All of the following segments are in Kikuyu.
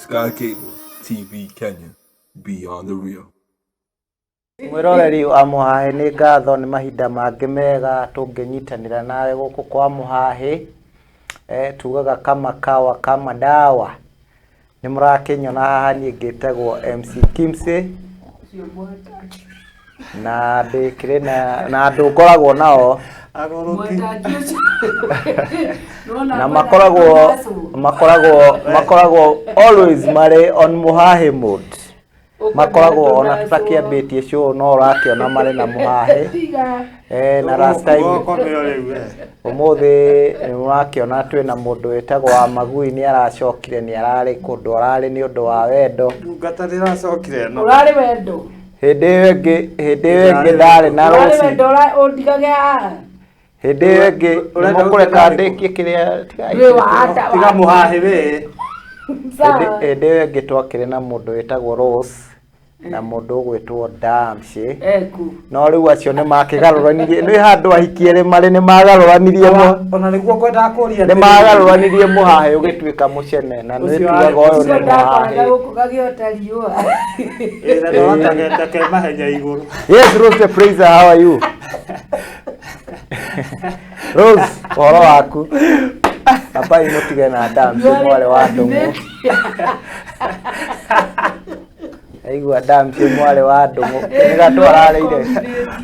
Sky Cable TV Kenya, beyond the real. Mwĩroreri wa Mũhahe, nĩ ngatho nĩ mahinda mangĩ mega tũngĩnyitanĩra nawe gũkũ kwa Mũhahe. Tugaga kama kawa kama dawa. Nĩ mũrakĩnyona haha, niĩ ngĩtagwo MC Kimsey na ndĩkĩrĩ na andũ ngoragwo nao na makoragwo always marĩ on Mũhahe mode. Makoragwo ona tũtakĩambĩtie show no ũrakĩona marĩ na Mũhahe. Na last time ũmũthĩ nĩ ũrakĩona twĩna mũndũ wĩtagwo wa Magui, nĩ aracokire, nĩ ararĩ kũndũ ararĩ nĩ ũndũ wa wendo. Ndungata ndĩracokire ĩno. Ũrarĩ wendo. Hĩndĩ ĩyo ĩngĩ ndarĩ na Ũrarĩ Rose. wendo ũndigage haha. Hĩndĩ ĩyo ĩngĩ Ũrenda nĩmũkũreka gũthiĩ? ndĩkie kĩrĩa tigai. Ndwĩ wa ata. Tiga mũhahe we. Sawa. Hĩndĩ ĩyo ĩngĩ twakĩrĩ na mũndũ wĩtagwo Rose na mũndũ ũgwĩtwo Damshe. Eku. No rĩu acio nĩ makĩgarũranirie, nĩ handũ ahiki erĩ marĩ nĩ magarũranirie Ona nĩguo ngwendaga kũria. Nĩ magarũranirie Mũhahe ũgĩtuĩka mũcene na nĩ Ũcio tugaga ũyũ Ũcio nĩ ndakoraga Mũhahe. gũkũ gagĩota riũa. Ĩ, na ndona ta ke mahenya igũrũ. Yes, Rose the Praiser, how are you? Rose, ũhoro waku? Abai mũtige na Damshe mwarĩ wa Ndũng'ũ. Aigua Damshe mwarĩ wa Ndũng'ũ. Nĩ gatũ ararĩire.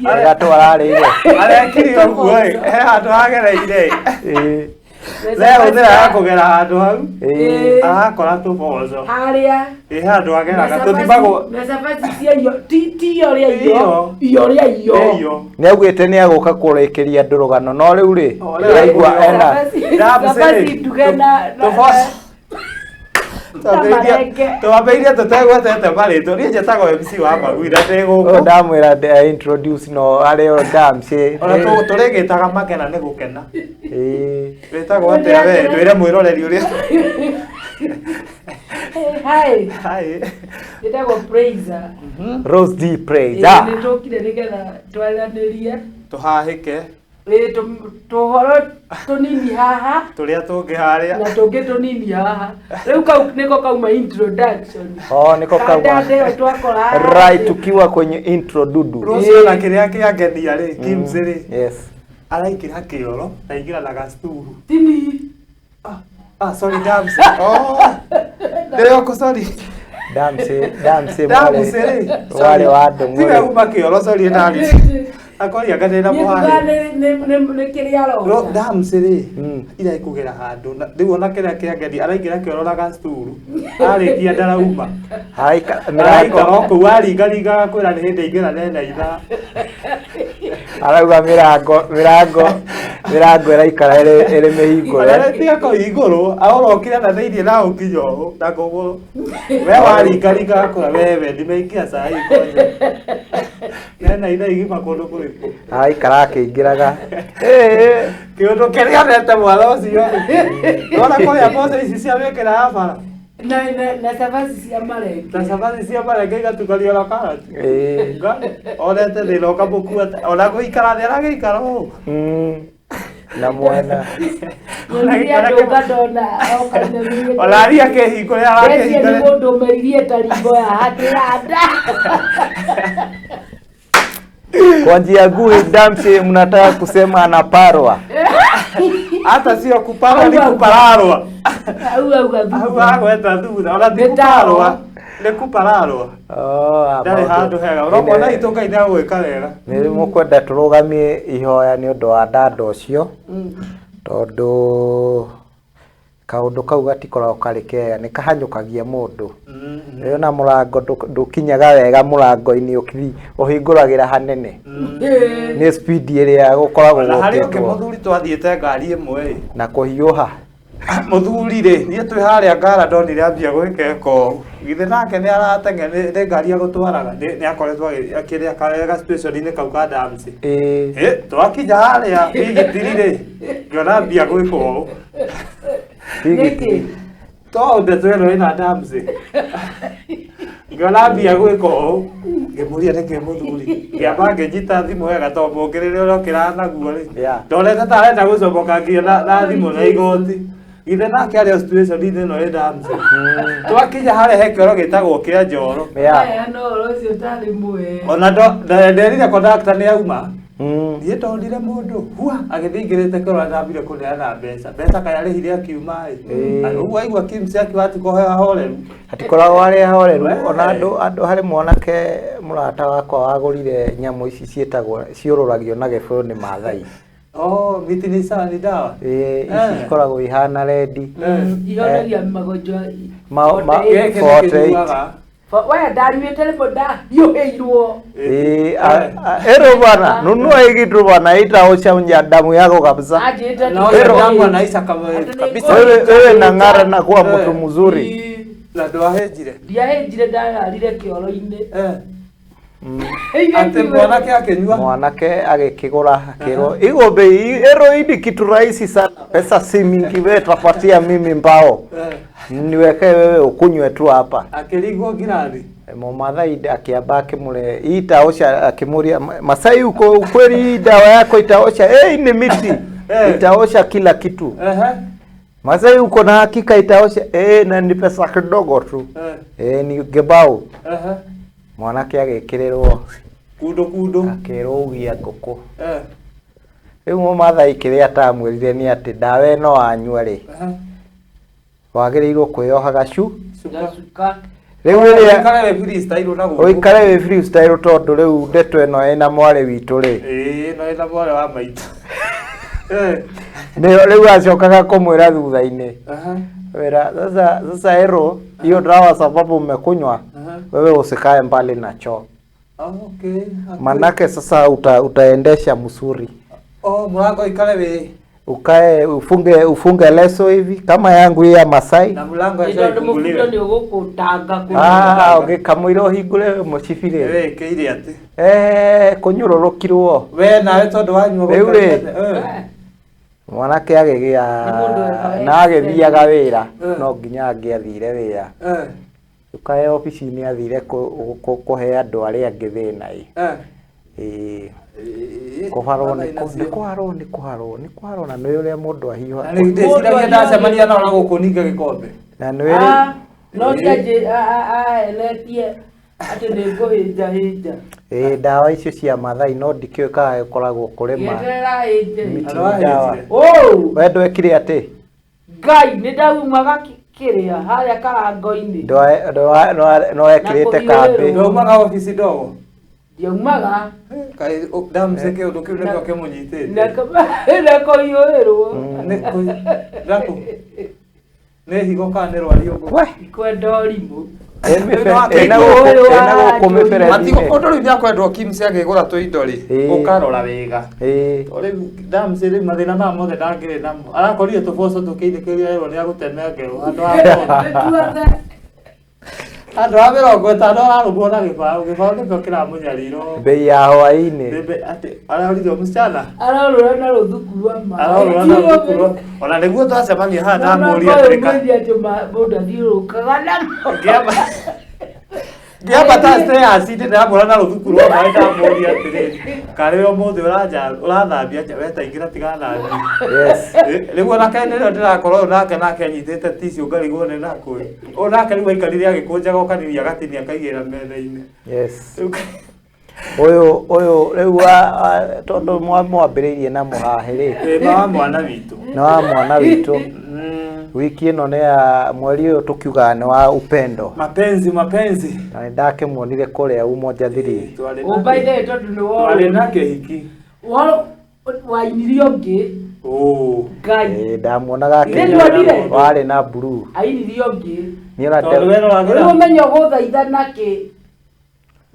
Nĩ gatũ ararĩire. Arekire ũguo ĩ, he handũ hagereire. Ĩĩ. We hũthĩra ya kũgera handũ hau. Ĩĩ. Arakora tũboco. Harĩa. Ĩ, he handũ hageraga tũthimagwo. Na cabaci cia irio ti iyo rĩa irio. Iyo. Iyo rĩa irio. Iyo. Nĩ augĩte nĩ agũka kũrĩkĩria andũ rũgano, no rĩu rĩ O, rĩu ndĩraigua aigua. ena Damshe. Cabaci nduge na Tũboco. marenge. Twambĩrĩirie tũtegwetete marĩtwa. Niĩ njĩtagwo MC wa Magui na ndĩ Ũyũ gũkũ. ndamwĩra introduce no arĩ o Damshe. Ona tũrĩgĩtaga makena nĩ gũkena. Ĩĩ. Wĩtagwo atĩa we? Ndwĩre mwĩroreri ũrĩa. Hi. Hi. Njĩtagwo Praiser. Rose D Praiser. Nĩ tũkire nĩgetha twaranĩrie. Tũhahĩke. Ĩ, tũhoro tũnini haha Tũrĩa tũngĩ harĩa. Na tũngĩ tũnini haha. Rĩu kau nĩko kauma introduction. Oh, niko kauma. Kandande ĩyo twakora haha. Right, tukiwa kwenye intro dudu. Rose, ona kĩrĩa kĩangenia rĩ, Kims rĩ, Yes. araingĩra kĩoro, aingĩra na gacturu. Tini. Ah, sorry, Damsy. Oh. Ndĩroko, sorry. Damshe, Damshe. Damsy rĩ. Warĩ wa Ndũng'ũ. Tiwe uma kĩoro, sorry, Damsy. Akoria ngatĩra Niĩ mũhahe. ndugaga nĩ kĩrĩa Ro arona. Damsy rĩ, ira ĩkũgera handũ. Rĩu ona kĩrĩa kĩangenia, araingĩra kĩoro na gacturu. Arĩkia ndarauma. Araikara Araikara mĩrango. o kũu aringaringaga kwĩra nĩ hĩndĩ aingĩra nena ithaa. Arauga mĩrango ĩraikara ĩrĩ mĩhingũre. Ona tiga kũhingũrwo, aũrokire na thĩiniĩ na ũkinya ũũ na kũgũrũ. We waringaringaga kũra wewe ndimeingĩra saa hii kwanja. Nena ithaa igima kũndũ kũrĩkũ. Araikara akĩingĩraga. Ĩĩ. Kĩũndũ kĩrĩa onete mwala ũcio. Ona kũrĩa mboco ici cia mĩkĩra ya bara. Na cabaci cia marenge. Na cabaci cia marenge igatukanio na karati. Ĩĩ. Onete thĩna ũkamũkua ona gũikara thĩ aragĩikara ũũ. Na mwena. Nyonire andũ ngandona oka nyonire. Ona aria akĩhingũre Ndeciria nĩ arakĩhingũre. mũndũ ũmeirie ta ringo ya handĩranda. Kwa njia nguhi, Damshe mnataka kusema anaparwa. Hata sio kuparwa, ni kupararwa. Au auga Au thutha. agweta thutha, ona ti Nĩ kuparwa, tawa. nĩ kupararwa. Oh, Ndarĩ handũ hega. Ũrokona itũ Ngai nĩagwĩka wega. Nĩ mũkwenda tũrũgamie ihoya nĩ ũndũ wa dada ũcio, tondũ kaũndũ kau gatikoragwo karĩ kega, nĩ kahanyũkagia mũndũ. Rĩu na mũrango ndũkinyaga wega mũrango-inĩ, ũhingũragĩra hanene nĩ speed ĩrĩa gũkoragwo Ona harĩ ũngĩ gũkĩtwo mũthuri twathiĩte ngari ĩmwe ĩ. Na kũhiũha. Mũthuri rĩ, niĩ twĩ harĩa ngara ndonire ambia gwĩka eko githĩ nake nĩ arateng'e nĩ ngari agũtwaraga nĩ akoretwo akĩrĩa kawega situation-inĩ kau ka Damsy. Ĩĩ. Ĩ, twakinya harĩa bigitiri rĩ, ngĩona ambia gwĩka ũũ. Bigitiri. To ndeto ĩno ĩna Damsy, ngĩona ambia gwĩka ũũ, ngĩmũria nĩkĩ mũthuri, ngĩamba ngĩnyita thimũ wega tondũ mũngĩrĩrĩa ũrokĩra naguo rĩ, ndonete ta arenda gũcomoka nginya na thimũ na igoti. Githe nake arĩ o situation-inĩ ĩno ĩ Damsi. Twakinya harĩa he kĩoro gĩtagwo kĩa njoro. Yeah. Aya no ũhoro ũcio ũtarĩ mwega. Ona nderire conductor nĩ auma. Mm. Niĩ ndonire mũndũ hua agĩthiĩ aingĩrĩte kĩoro ndambire kũneana mbeca. Mbeca kaĩ arĩhire akiuma ĩ. Ĩĩ. Ũguo aigua Kimsi akiuga atikohe ahoreru. Hatikoragwo arĩ ahoreru Wee. ona andũ harĩ mwanake mũrata wakwa wagũrire nyamũ ici ciĩtagwo ciũrũragio na gĩbũyũ nĩ Maathai. Oh, miti ni sawa ni dawa. Ĩĩ, ici Eh. ikoragwo ihana rendi. Ihonagia magonjwa Gĩkĩ nĩ 48. kĩnyuaga. We ndanyuĩte rĩmwe ndahiũhĩirwo. Ĩĩ, ero bwana, nunua hii kitu bwana, itaosha damu yako kabisa. Anjĩte Na ũyũ Ero. damu anaica kabisa. Wewe wewe nang'ara na kuwa Eh. mtu mzuri. Na ndwahĩnjire. Ndiahĩnjire ndararire kĩoro-inĩ. Eh. Atĩ mwanake akĩnyua. Mwanake agĩkĩgũra akĩrwo iko bei ero hii ni kitu rahisi sana, pesa si mingi, wewe tapatia mimi mbao Eh. niweke wewe ukunywe tu hapa. Akĩringwo ngirathi. Mumathai akĩamba akĩmũre hii itaosha, akĩmũria Masai, uko ukweli hii dawa yako itaosha? Hey, ni miti Eh. itaosha kila kitu. Ehe. Masai, uko na hakika itaosha? Eh, na ni pesa kidogo tu. Eh. Eh, ni gebao. Ehe. Mwanake agĩkĩrĩrwo Kundu kundu. akĩrwo ugia ngũkũ. Eh. Rĩu Mũmathai kĩrĩa atamwĩrire nĩ atĩ ndawa ĩno wanyua rĩ, Ehe. wagĩrĩirwo kwĩyoha gacu. Cuka. Gacuka. Rĩu rĩrĩa Ũikare wĩ freestyle na gũkũ. ũikare wĩ freestyle tondũ rĩu ndeto ĩno ĩna mwarĩ witũ rĩ, Ĩĩ, no ĩna mwarĩ wa maitũ. Eh. nĩyo rĩu acokaga kũmwĩra thutha-inĩ Aha. wĩra sasa, sasa ero hiyo dawa sababu umekunywa Aha. wewe usikae mbali na choo, Okay. manake sasa utaendesha msuri Oh, mũrango ũikare wĩ ukae ufunge leso hivi kama yangu hii ya Masai. na mũrango Nĩ tondũ mũbuto ĩhingũrĩre. nĩ ũgũkũtanga kũndũ. Ah, ũgĩkamũira ũhingũre mũcibi rĩ, Wĩkĩire atĩ. eh, kũnyũrũrũkirwo We nawe tondũ wanyua Rĩu rĩ. Eh. mwanake agĩgĩa Nĩ mũndũ wekaga na agĩthiaga wĩra Eh. no nginya angĩathire wĩra Eh. ukae obici-inĩ athire kũhe andũ arĩa angĩ thĩna ĩ. Eh. Ĩĩ, Ĩĩ. kũharwo nĩ Mathai nacio. nĩ kũharwo nĩ kũharwo nĩ kũharwo na nĩ ũrĩa mũndũ ahiũha Na nĩ ndĩciragia ndacemania nao na gũkũ ninge gĩkombe. na nĩ ũrĩ Ah, no ti aeretie atĩ nĩ ngũhĩnja hĩnja. ĩĩ ndawa icio cia Mathai no ndikĩũĩ kana ĩkoragwo kũrĩma Gĩeterera hĩnje. miti Andũ a ndawa hĩnjire. Ũũ, we ndwekire atĩ Ngai nĩ ndaumaga kĩrĩa harĩa karango-inĩ. no wekĩrĩte Na kambĩ kũhiũrĩrwo. Ndaumaga obici ndogo. Ndiaumaga Kaĩ ndamũce kĩũndũ kĩu nĩkĩo kĩmũnyitĩte. na kũhiũhĩrwo. Nĩ nakũ? Nĩ higo kana nĩ rwariũngũ? we Ikwenda ũrimũ. ĩna gũkũ Matigo mĩberethi-inĩ ũndũ rĩu nĩakwendwo Kimsi akĩgũra tũindo rĩ, Ĩĩ. ũkarora wega. ĩĩ To rĩu ndamũce rĩu mathĩna maya mothe ndangĩrĩ namo. Arakorire tũboco tũkĩinĩkĩria erwo nĩagũtemengerwo handũ ha Nĩtuothe. handũ ha 50 ararũmwo na gĩbaũ. Gĩbaũ nĩkĩo kĩramũnyarira. bei ya hwaĩ-inĩ Bebe atĩ aroririo msichana Arorũra na rũthuku rwa maĩ. arorora na rũthuku rwa ona nĩguo twacemania haha ndamũria atĩrĩ ka Mwĩri atĩ mũndũ athiũrũrũkaga namo. ngĩamba ngĩambata stairs-inĩ ndamũra na rũthuku rwa maĩ ndamũria atĩrĩrĩ karĩ ũmũthĩ ũrathambia nja we taingĩra tigathambie. Yes. Rĩu ona kaĩ nĩrĩo ndĩrakorwo ũyũ nake nake anyitĩte tissue ngarigwo nĩ nakũ ĩ. Ũyũ nake rĩu aikarire agĩkũnjaga ũkaniria agatinia akaigĩrĩra metha-inĩ. Yes. Rĩu Ũyũ ũyũ rĩu tondũ mwambĩrĩirie na mũhahĩ rĩ, ĩ ma wa mwana witũ. nĩ wa mwana witũ. Mm. Wiki ĩno nĩ ya mweri ũyũ tũkiugaga nĩ wa upendo Mapenzi mapenzi. na nĩ ndakĩmuonire kũrĩa Umoja 3. Twarĩ Oh, by the way, tondũ nĩ twarĩ worũ. na kĩhiki. Worũ wainirie ũngĩ. Oh. Ngai. Ĩĩ ndamuonaga Nĩ ndwonire? warĩ na blue. Ainirie ũngĩ. Niĩ ona Tondũ we Rĩu nĩwagĩra. ũmenye ũgũthaitha nakĩ.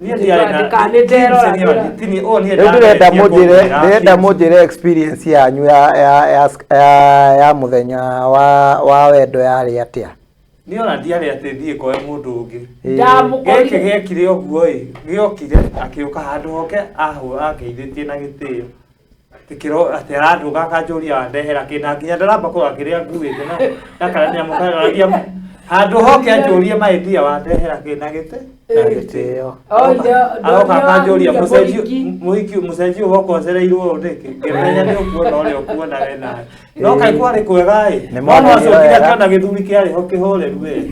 Niĩ ndiarĩ na Ndĩkane nderora. Tini ũyũ niĩ Rĩu ndĩrenda ndandetie mũnjĩre kũmwĩra ndĩrenda Kimsi. mũnjĩre experience yanyu ya mũthenya wa wendo yarĩ atĩa? Niĩ ona ndiarĩ atĩ thiĩ koe mũndũ ũngĩ. Ĩĩ. Gĩkĩ Ndamũkorire. gĩekire ũguo ĩ, gĩokire akĩũka handũ hoke angeithĩtie na gĩtĩo. Atĩ kĩro atĩ arandũga akanjũria wandehera kĩ na nginya ndaramba kũrora kĩrĩa nguĩte na na kana nĩamũkararagia Handũ hoke anjũrie maithia wandehera kĩna gĩtĩ Na gĩtĩo. Aroka akanjũria mũcenjio mũhiki mũcenjio woka ũcereirwo ũũ nĩkĩ ngĩmenya nĩ ũkuona ũrĩa ũkuona we nawe no kaĩ kwarĩ kwega ĩ Nĩ no monire acokire wega. akĩona gĩthuri kĩarĩ ho kĩhoreru ĩ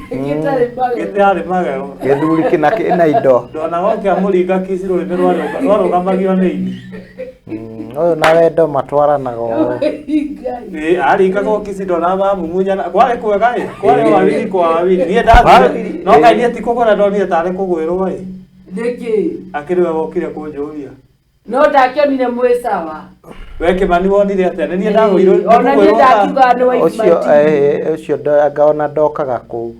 gĩtiarĩ magego Gĩthuri kĩna kĩna indo. ndona woke amũringa kici rũrĩmĩ rwarũgamagio nĩ ini. Ũyũ na wendo matwaranaga ũũ. Ĩ, aringagwo kici ndona mamumunyana kwarĩ kwega ĩ kwarĩ wawili kwa wawili niĩ ndathire Wawili, no kaĩ ĩ. niĩ ti kũgũra ndonire tarĩ kũgwĩrwo ĩ Nĩkĩ? akĩrĩ we wokire kũnjũria. No ndakĩonire mwĩ sawa. We Kĩmani wonire atĩa nĩ niĩ ndagũirwo Ona niĩ ndakiuga nĩ wife Ũcio material. ũcio anga ona ndokaga kũu.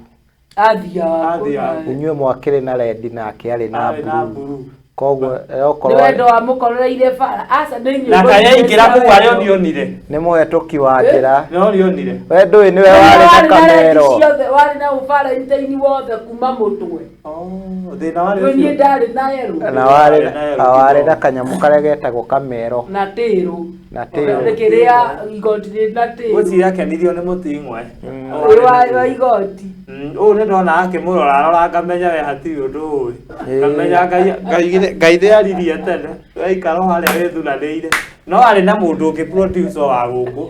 Athiaga Athiaga. kũu. Inyuĩ mwakĩrĩ na rendi nake arĩ na Arĩ na blue. blue. Koguo Nĩ okorwo wendo wamũkorereire bara. Aca nĩ nyĩmbo. Na kaĩ aingĩra kũu arĩa ũrionire nĩ mũhetũki wa njĩra. nĩ ũrionire. We ndũĩ nĩwe warĩ na Warĩ na rendi kamero. ciothe, warĩ na ũvalentine wothe kuma mũtwe. Oh, thĩna warĩ Rĩu niĩ ũcio. ndarĩ na yerũ Na warĩ na kanyamũ karĩa getagwo kamero na tĩrũ. na tĩrũ. Kĩrĩa igoti rĩ na tĩrũ. Ngwĩciria akenirio nĩ mũting'oe. Ũyũ wa igoti. Ũyũ nĩ ndona akĩmũrora arora ngamenya we hatirĩ ũndũ ũĩ. Ĩĩ. Ngamenya Ngai nĩ aririe tene. Waikara o harĩa wĩthuranĩire. No arĩ na mũndũ ũngĩ producer wa gũkũ.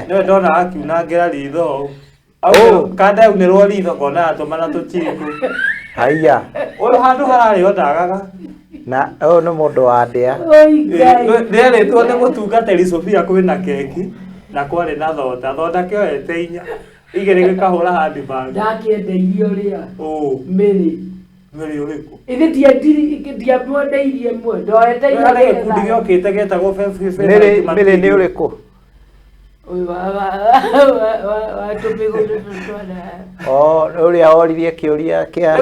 Nĩwe ndona akiunangĩra ritho ũũ. Oh. Kanda yaunĩrwo ritho ngona atũmana tũchiku. Haiya. Ũyũ handũ hararĩ o ndagaga. Na ũyũ nĩ mũndũ wa ndĩa. Oi Ngai. Nĩerĩtwo nĩ mũtungatĩri Sofia kwĩna keki na kwarĩ na thonda thonda kĩoete inya igĩrĩ gĩkahũra handbag. Ndakĩendeirie ũrĩa. Ũũ Mĩrĩ. mĩrĩ ũrĩkũ? Ithe ndiamwendeirie ĩmwe. Ndoete inya Harĩ gĩkundi nĩgetha- gĩokĩte gĩtagwo Mĩrĩ nĩ ũrĩkũ? Ũyũ wa tũmĩgũrũ twana. O ũrĩa oririe kĩũria kĩa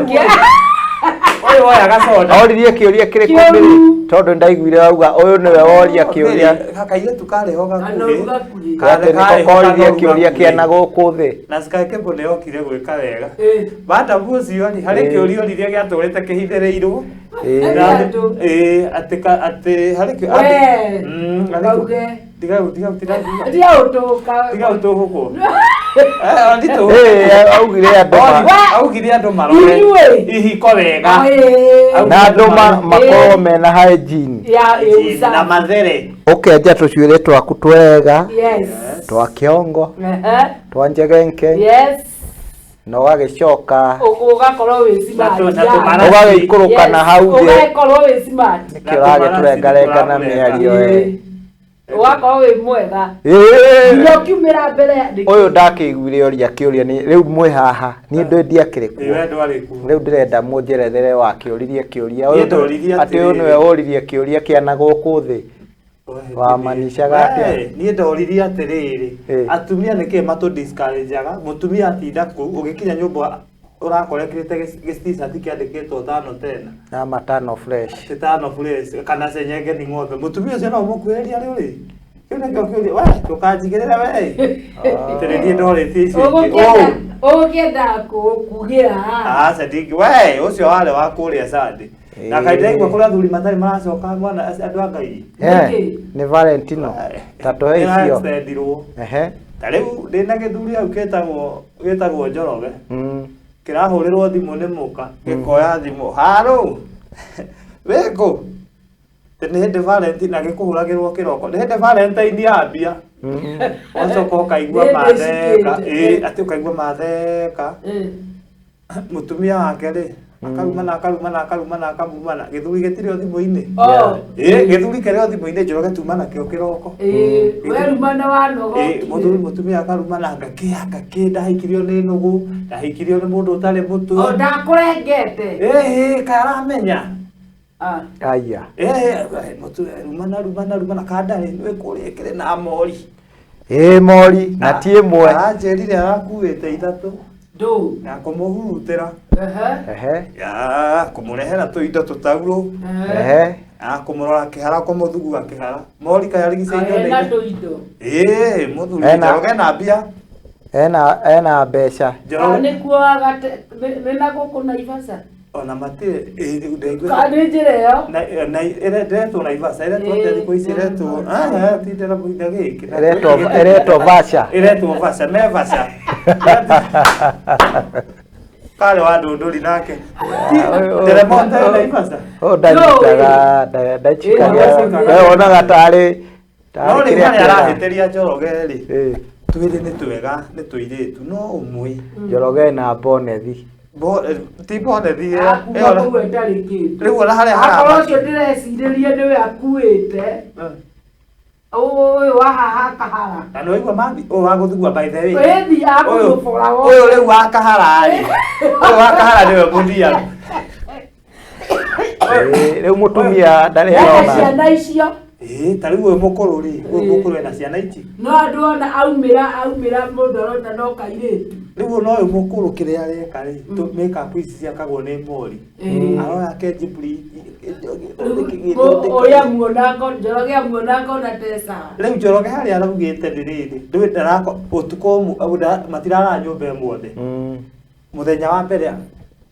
Ũyũ woyaga soda. oririe kĩũria kĩrĩkũ Kĩũru. Mĩrĩ? Tondũ ndaiguire wauga ũyũ nĩwe woria kĩũria. Kairĩtu karĩ ho gakuhĩ. Kanoru gakuhĩ. Atĩ nĩko koririe kĩũria kĩa na gũkũ thĩ. Na Sky Cable nĩ yokire gwĩka wega. Ĩ. Madamu ũcio rĩ, harĩ Ĩĩ. kĩũria oririe gĩatũrĩte kĩhithĩrĩirwo. Ĩĩ. Na- Andũ. Ĩĩ, atĩ atĩ harĩ kĩ- Wee. Harĩ kĩ- Kauge. Tiga tiga tiga Tiga ũtũka. tiga ũtũhũkwo. Eh, nditũ. Ĩĩ, augire andũ Augire andũ marore Inyuĩ. ihiko wega. Ĩ. na andũ makorwo mena hygiene. Ya ĩ Na usafi. mathere. Ũkenja tũcuĩrĩ twaku twega Yes. twa kĩongo Ehe. twa njegenke Yes. na ũgagĩcoka Ũgakorwo wĩ smart. Na tũmara- ũgagĩikũrũka na hau thĩ. Ũgakorwo wĩ smart. Nĩkĩo ũragĩtũrengarenga na mĩario ĩ. Ũgakorwo wĩ mwega. Ĩĩ. Nginya ũkiumĩra mbere ya Ũyũ ndakĩiguire oria kĩũria nĩ rĩu mwĩ haha niĩ ndũĩ ndiakĩrĩ Ĩ, kuo. we ndwarĩ kuo. Rĩu ndĩrenda mũnjerethere wakĩũririe kĩũria Niĩ ndoririe atĩ ũyũ atĩrĩrĩ. nĩwe woririe kĩũria kĩa na gũkũ thĩ. Wamaanishaga atĩa? Wee, niĩ ndoririe atĩrĩrĩ Ĩ. atumia nĩkĩ matũ discourage-aga mũtumia atinda kũu ũgĩkinya nyũmba ũrakora ekĩrĩte gĩ-t-shirt kĩandĩkĩtwo tano tena Na matano fresh. tano fresh kana cenyenge ni ng'ombe mũtumia ũcio no ũmũkuhĩrĩria rĩu rĩ kĩu nĩkĩo kĩũria we ndũkanjigĩrĩre we tĩrĩ niĩ ndorĩtie icio ingĩ. Ũgũkĩenda kugĩra haha. Aca ndingi we ũcio warĩ wa kũrĩa Sunday na Ĩ. kaĩ ndaigua kũrĩ athuri matarĩ maracoka mwana andũ a Ngai. Nĩkĩ? Nĩ Valentino. Ta tũhe icio. Nĩraextendirwo. Ehe. Ta rĩu ndĩna gĩthuri hau gĩtagwo Njoroge kĩrahũrĩrwo thimũ nĩ mũka gĩkoya thimũ harũ wĩkũ Atĩ nĩ hĩndĩ Valentine agĩkũhũragĩrwo kĩroko nĩ hĩndĩ Valentine yambia wacoka ũkaigua Nĩ hĩndĩ matheka cikĩte. ĩĩ atĩ ũkaigua matheka mũtumia wake rĩ akarumana akarumana akarumana akamumana gĩthuri gĩtirĩ o thimũ-inĩ. Oh. Ĩĩ gĩthuri kĩrĩ o thimũ-inĩ Njoroge tuma nakĩo kĩroko. Ĩ, werumana wanoga Ĩĩ, mũthuri mũtumia akarumana ngakĩ ngakĩ ndahikirio nĩ nũgũ ndahikirio nĩ mũndũ ũtarĩ O mũtwe. ndakũrengete. Ĩĩ karamenya. Ah. Aya. Ĩĩ mũtumia rumana rumana rumana kandarĩ nĩ kũrĩa ĩkĩrĩ na mori. Ĩĩ mori na ti ĩmwe. Aranjĩrire arakuĩte ithatũ Ndũ. na kũmũhurutĩra Ehe. Ehe. ya kũmũrehera tũindo tũtaurũ Ehe. Ehe. ya kũmũrora kĩhara kũmũthugua kĩhara mori kayarigicĩirio Ena nĩ tũindo. ĩĩ mũthuri Ena- Njoroge na mbia Ena mbeca. Ah, Njoroge nĩkuo agate nĩ na gũkũ Naivasha. ona matirĩ ĩĩ ndaigua Ka nĩ njĩra ĩyo. na ĩretwo Naivasha ĩretwo atĩa thikũ ici ĩretwo tindĩra mũhinda gĩkĩ Ĩretwo Vasha. ĩretwo Vasha me Vasha. Karĩ wa ndũndũri nake. Nderemote Naivasha. Ũyũ ndanyitaga ndachikagia. We wonaga tarĩ No tarĩ rĩu kĩrĩa harĩa kĩega. arahĩtĩria Njoroge rĩ. Ĩĩ. Twĩrĩ nĩ twega nĩ tũirĩtu no ũmwe. Njoroge na Bonethi. Ti bonethi ĩyo. Akuma Ĩyo kũu ĩtarĩ kĩndũ. Rĩu ona harĩa Akorwo haramakia. ũcio ndĩrecirĩria nĩwe akuĩte. Ũyũ wa haha kahara. Na nĩ waigua mathi ũyũ wa gũthugua by the way. Ĩthi Ũyũ akũmũbora ũyũ rĩu wa kahara rĩ. Ũyũ wa kahara nĩwe mũthiaru. Ĩĩ, rĩu mũtumia ndarĩ Ena arona. ciana icio. Ĩĩ ta rĩu ũyũ mũkũrũ rĩ, ũyũ mũkũrũ ena ciana ici. No andũ ona aumĩra aumĩra mũndũ arona no kairĩtu. Rĩu ona ũyũ mũkũrũ kĩrĩa areka rĩ, make-up ici ciakagwo nĩ mori. Ĩĩ. Aroya kenjibri. Ũrĩa amuona Njoroge amuona akona teca. Rĩu Njoroge harĩa araugĩte nĩ rĩrĩ, ndũĩ ndarako ũtukũ matirara nyũmba ĩmwe othe. Mũthenya wa mbere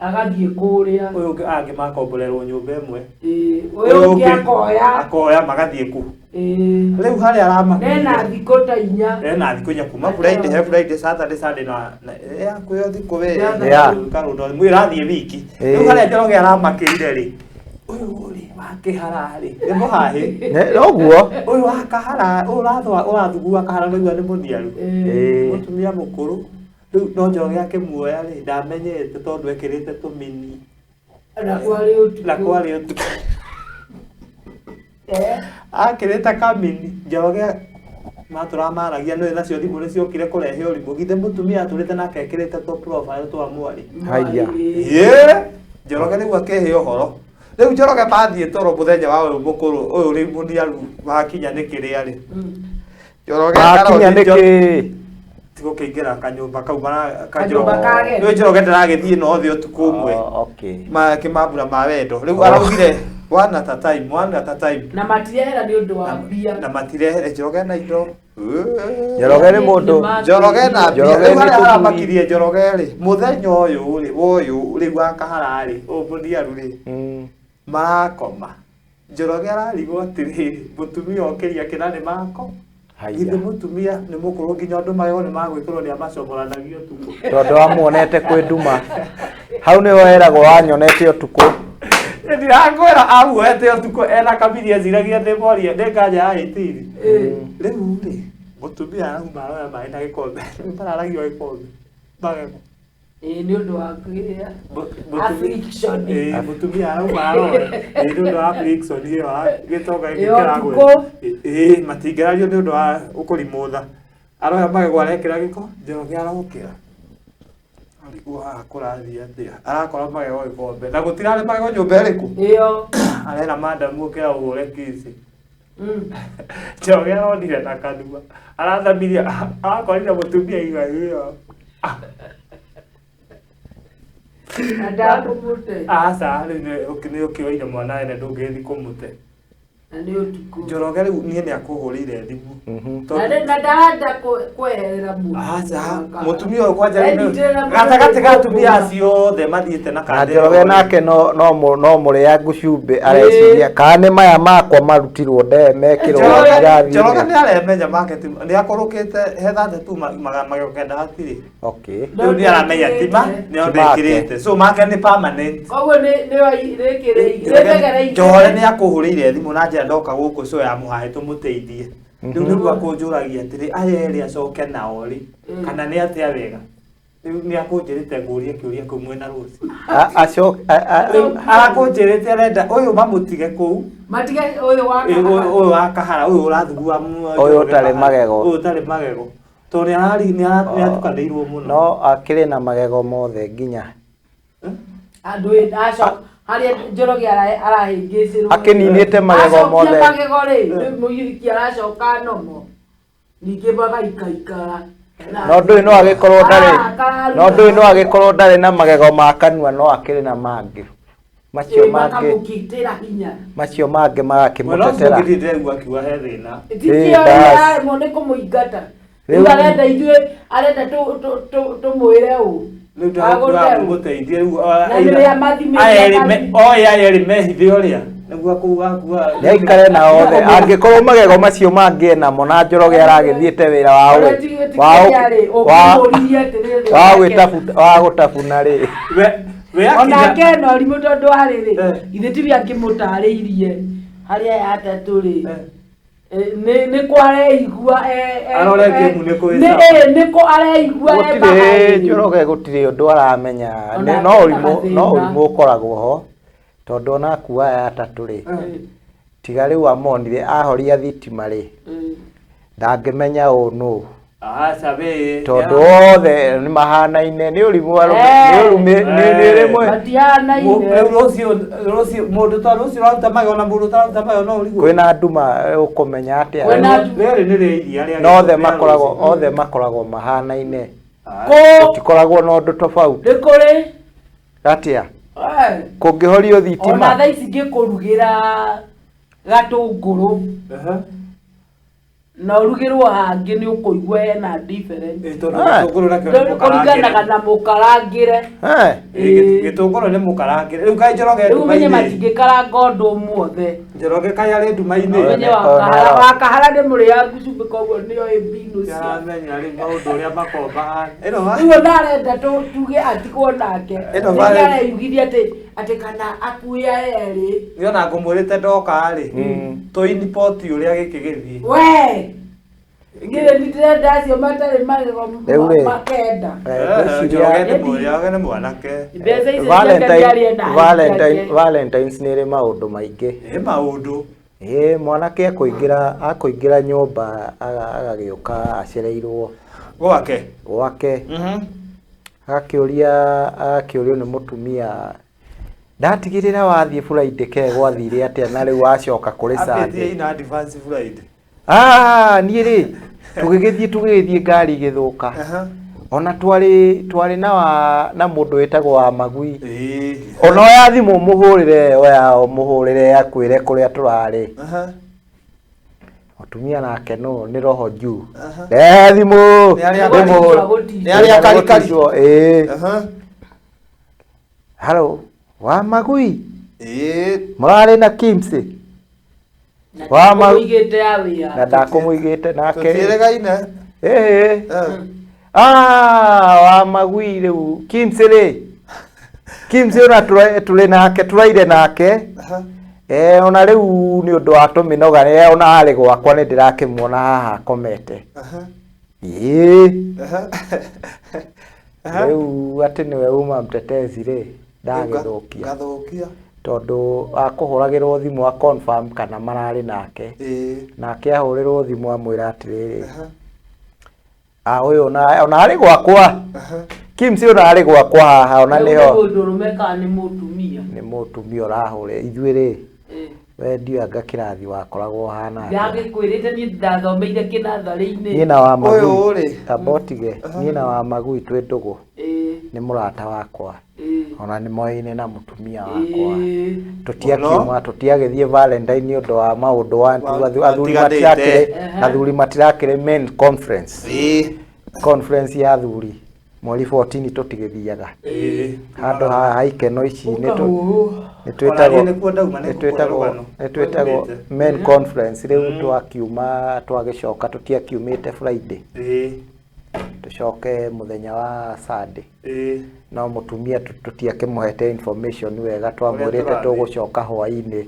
Agathiĩ kũrĩa. ũyũ ũngĩ angĩ makomborerwo nyũmba ĩmwe. Ĩĩ, Ũyũ ũngĩ akoya. Akoya magathiĩ kũ. Ĩĩ. Rĩu harĩa aramakĩire. Nena thikũ ta inya. Ena thikũ inya kuma Friday, he Friday, Saturday, Sunday na yakwĩyo thikũ we. Yeah. Karũndo mwĩ ĩrathiĩ wiki. Ĩĩ. Rĩu harĩa Njoroge aramakĩire rĩ. Ũyũ rĩ wa kĩhara rĩ nĩ mũhahĩ. Ũguo. Ũyũ wa kahara ũyũ ũrathwa ũrathugua kahara nĩguo nĩ mũniaru. Ĩĩ. Ĩĩ. Mũtumia mũkũrũ. Rĩu no Njoroge akĩmuoya rĩ ndamenyete tondũ ekĩrĩte tũmini Na kwarĩ ũtukũ. na kwarĩ ũtukũ. Eh. Akĩrĩte kamini Njoroge matũra maragia nĩ nacio thimũ nĩ ciokire kũrehe ũrimũ githĩ mũtumia atũrĩte nake ekĩrĩte tũ profile twa mwarĩ. Haiya. Ĩĩ. Ĩĩ Njoroge rĩu akĩhe ũhoro. Rĩu Njoroge mathiĩ toro mũthenya wa ũyũ mũkũrũ ũyũ rĩu mũniaru wakinya nĩ kĩrĩa rĩ. Njoroge Makinya nĩkĩ? Tigũkĩingĩra kanyũmba kau mara Kanyũmba ka ageni. Rĩu Njoroge ndaragĩthiĩ na othe ũtukũ ũmwe. Oh, okay. Ma kĩmambura ma wendo. Rĩu Oh. araugire one at a time, one at a time. Na matirehera nĩ ũndũ wa mbia. Na matirehere Njoroge na indo. Njoroge nĩ mũndũ. Njoroge na mbia. Njoroge Rĩu nĩ harĩa tũthuri. haramakirie Njoroge rĩ, mũthenya ũyũ rĩ, ũyũ rĩu wa kahara rĩ, ũyũ mũniaru rĩ, marakoma. Njoroge ararigwo atĩrĩrĩ, mũtumia okĩria kĩna nĩ mako. Haiya. Githĩ mũtumia nĩ mũkũrũ nginya ũndũ magego nĩ magwĩkĩrwo nĩ amacomoranagia ũtukũ. Tondũ amuonete kwĩ nduma. Hau nĩho eragwo wanyonete ũtukũ. Ndirakwĩra amuoete ũtukũ ena kamiri eciragia nĩ moria nĩ nganja ya 18. Rĩu rĩ, mũtumia arauma aroya maĩ na gĩkombe. Rĩu mararagio gĩkombe. Magego. Ĩĩ nĩ ũndũ wa kĩrĩa. Affliction. Ĩĩ mũtumia arauma aroya. Ĩĩ nĩ ũndũ wa affliction ĩyo gĩtonga gĩkĩ Ĩyo kĩragwetha. ũtukũ. Ĩĩ matingĩrario nĩ ũndũ wa ũkũrimũtha. Aroya magego arekĩra gĩko, Njoroge arokĩra. Arigwo haha kũrathiĩ atĩa. Arakora magego gĩkombe. Na gũtirarĩ magego nyũmba ĩrĩkũ? Ĩyo. Arera madamu ũkĩra ũhũre kici. Mm. Njoroge aronire na kanua. Arathamirie akorire mũtumia iga ĩyo. Na ndakũmũte. Aca rĩu nĩ ũkĩoire mwana wene ndũngĩthiĩ kũmũte. Na nĩ ũtukũ. Njoroge rĩu niĩ nĩ akũhũrĩire thimũ. Na na ndarenda kweherera mũndũ. Aca mũtumia ũyũ kwanja rĩu nĩ- Enyitĩrĩra mũno gatagatĩ ga atumia nĩ acio othe mathiĩte na Na kandero Njoroge nake no no no mũrĩangu cumbĩ areciria kana nĩ maya makwa marutirwo nde mekĩrwo Njoroge Njoroge irathi-inĩ. nĩ aremenya market nĩ akũrũkĩte he thate tu magego kenda hatirĩ. Okay. Rĩu nĩ aramenya ti ma nĩ Ti make. ndekĩrĩte. So make nĩ permanent. Koguo nĩ nĩ rĩkĩrĩ Njoroge nĩ akũhũrĩire thimũ na njĩra ndoka gũkũ so ya mũhahe tũmũteithie. Rĩu nĩguo akũnjũragia atĩrĩ aya erĩ acoke nao rĩ kana nĩ atĩa wega. Rĩu nĩ akũnjĩrĩte ngũrie kĩũria kĩu mwĩna rũci. Rĩu arakũnjĩrĩte arenda ũyũ mamũtige kũu Matige ũyũ wa Ĩ, ũyũ wa kahara ũyũ ũrathugua Ũyũ ũtarĩ magego. Ũyũ ũtarĩ magego tondũ nĩ arari nĩ atukanĩirwo mũno. No akĩrĩ na magego mothe nginya. Andũ aco harĩa Njoroge arahĩngĩcĩrwo. Akĩninĩte magego Acokia mothe. magego rĩ, rĩu mũhiki aracoka nomo. Ningĩ magaikaikara. No ndũĩ no agĩkorwo ndarĩ no ndũĩ no agĩkorwo ndarĩ na magego ma kanua no akĩrĩ na mangĩ. Macio mangĩ Makamũgitĩra hinya. macio mangĩ Mwena ũcio magakĩmũtetera. ũngĩ ndĩraigua akiuga he thĩna. Tikio bas. aremwo nĩ kũmũingata. Rĩu- Rĩu arenda ithuĩ arenda tũmwĩre ũũ. Rĩu Agũte ndĩramũteithie rĩu Na nĩ rĩa mathimĩte aya erĩ mathi- oĩ aya erĩ mehithe ũrĩa. Nĩguo kũu akua. Nĩ aikare na othe angĩkorwo magego macio mangĩ enamo na Njoroge aragĩthiĩte wĩra wa Ũrĩa wa ti Kenya rĩ, ũngĩmũririe atĩrĩrĩ, wa onake- wa gũtabuna rĩ. We akinya. Onake ena ũrimũ tondũ arĩrĩ Eh. ithe tiwe akĩmũtarĩirie harĩa aya atatũ rĩ, Eh. nĩ kũ areigua Arore game nĩ kũ ĩ sawa. nĩ kũ areigua e Gũtirĩ bahari. Njoroge gũtirĩ ũndũ aramenya. Onake No ena ũrimũ, no gathĩna. ũrimũ ũkoragwo ho tondũ ona akua aya atatũ rĩ, tiga rĩu amonire ahoria thitima rĩ, ndangĩmenya ũũ nũ, Aca we. tondũ othe nĩ mahanaine, nĩ ũrimũ arũme, nĩ ũrumĩ, nĩ rĩmwe Matihanaine. Rĩu rũciũ mũndũ ta rũciũ ũraruta magego na mũndũ ũtararuta magego no ũrigwo. Kwĩna nduma ũkũmenya atĩa? Kwĩna nduma. Rĩrĩ nĩ rĩa iria rĩa. No othe makoragwo, othe makoragwo mahanaine, Kũ gũtikoragwo na ũndũ tofauti. Nĩ kũrĩ. Atĩa Eh. kũngĩhorio Ona thitima? thaa ici ngĩkũrugĩra gatũngũrũ na ũrugĩrwo hangĩ nĩ ũkũigua hena difference. Tondũ Ah. gĩtũngũrũ nakĩo nĩ Tondũ kũringanaga mũkarangĩre. na mũkarangĩre. Eh, Gĩtũngũrũ nĩ mũkarangĩre. Rĩu kaĩ Njoroge Rĩu ũmenye nduma-inĩ. matingĩkaranga ũndũ ũmwe othe. Njoroge kaĩ arĩ nduma-inĩ. Ũmenye Ona- wakahara nĩ mũrĩangu cumbĩ koguo nĩyo ĩ mbinu cia. Aramenya rĩu maũndũ ũrĩa makomba. Ĩno Rĩu ona arenda tuge atigwo nake. Ĩno Nĩkĩo areyugithia atĩ kana akue aya erĩ. Nĩ ona ngũmwĩrĩte ndoka rĩ, tũ import ũrĩa gĩkĩ gĩthiĩ. We! Ngĩrĩ ndĩrenda acio matarĩ magego Rĩu rĩ. makenda. Ngwĩciria Njoroge nĩ mũrĩage nĩ mwanake. Mbeca icio ciake nĩarĩe na Valentine, Valentines nĩ ĩrĩ maũndũ maingĩ. Ĩ maũndũ. Ĩ mwanake akũingĩra nyũmba agagĩũka acereirwo Gwake. gwake, agakĩũrio nĩ mũtumia, ndatigĩrĩra wathiĩ Friday ke gwathire atĩa na rĩu wacoka kũrĩ Ambĩtie Sunday. ina advance Friday. Ah, niĩ rĩ tũgĩgĩthiĩ ngari ĩgĩthũka. Ona twarĩ na mũndũ wĩtagwo wa magui. Ĩĩ. Ona oya thimũ mũhũrĩre, oya mũhũrĩre akwĩre kũrĩa tũrarĩ. Mũtumia nake no nĩ roho juu. Rehe thimũ. Nĩ arĩa ndĩmũhũre. Nĩ arĩa karikari. Ĩĩ. Halo, wa magui. Ĩĩ. Mũrarĩ na Kimsi. Wa ma- Ũigĩte ya wĩra. Na ndakũmũigĩte nake. Tũtiĩrĩgaine. Ĩĩ. Ah, wa magui rĩu Kimsi rĩ. Kimsi ona tũrĩ nake, tũraire nake. Ona rĩu nĩ ũndũ wa tũmĩnoga nĩ ona arĩ gwakwa nĩ ndĩrakĩmuona haha akomete. Ĩĩ. Rĩu atĩ nĩwe uma mtetezi rĩ, ndagĩthũkia. Ngathũkia. Tondũ akũhũragĩrwo thimũ a confirm kana mararĩ nake. Ĩĩ. Nake ahũrĩrwo thimũ amwĩra atĩrĩrĩ, ah ũyũ ona arĩ gwakwa. Kimsi ona arĩ gwakwa haha ona Rĩu nĩ nĩho. mũndũrũme kana nĩ mũtumia? Nĩ mũtumia ũrahũrĩra ithuĩ rĩ, we ndiũĩ anga kĩrathi wakoragwo ũhana atĩa. Ndagĩkwĩrĩte niĩ ndathomeire kĩnatharĩ-inĩ. Niĩ na wa magui. Ũyũ rĩ. Amba ũtige. Niĩ na wa magui twĩ ndũgũ. Ĩĩ. Nĩ mũrata wakwa. Ĩĩ. Ona nĩ moyaine na mũtumia wakwa. Ĩĩ. Tũtiakiuma tũtiagĩthiĩ Valentine nĩ ũndũ wa maũndũ wa athuri Matiganĩte. matirakĩrĩ, athuri matirakĩrĩ men conference. Ĩĩ. Conference ya athuri mweri 14 tũtigĩthiaga. Ĩĩ. Handũ haha ha ikeno ici nĩ Ũkahũhũ. Ona niĩ nĩkuo ndauma, nĩ nĩngũkũhe twĩtagwo rũgano. nĩ twĩtagwo men conference. Rĩu twakiuma twagĩcoka tũtiakiumĩte Friday, Ĩĩ. tũcoke mũthenya wa Sunday. Ĩĩ. No mũtumia tũtiakĩmũhete information wega, twamwĩrĩte tũrathiĩ. tũgũcoka hwaĩ-inĩ,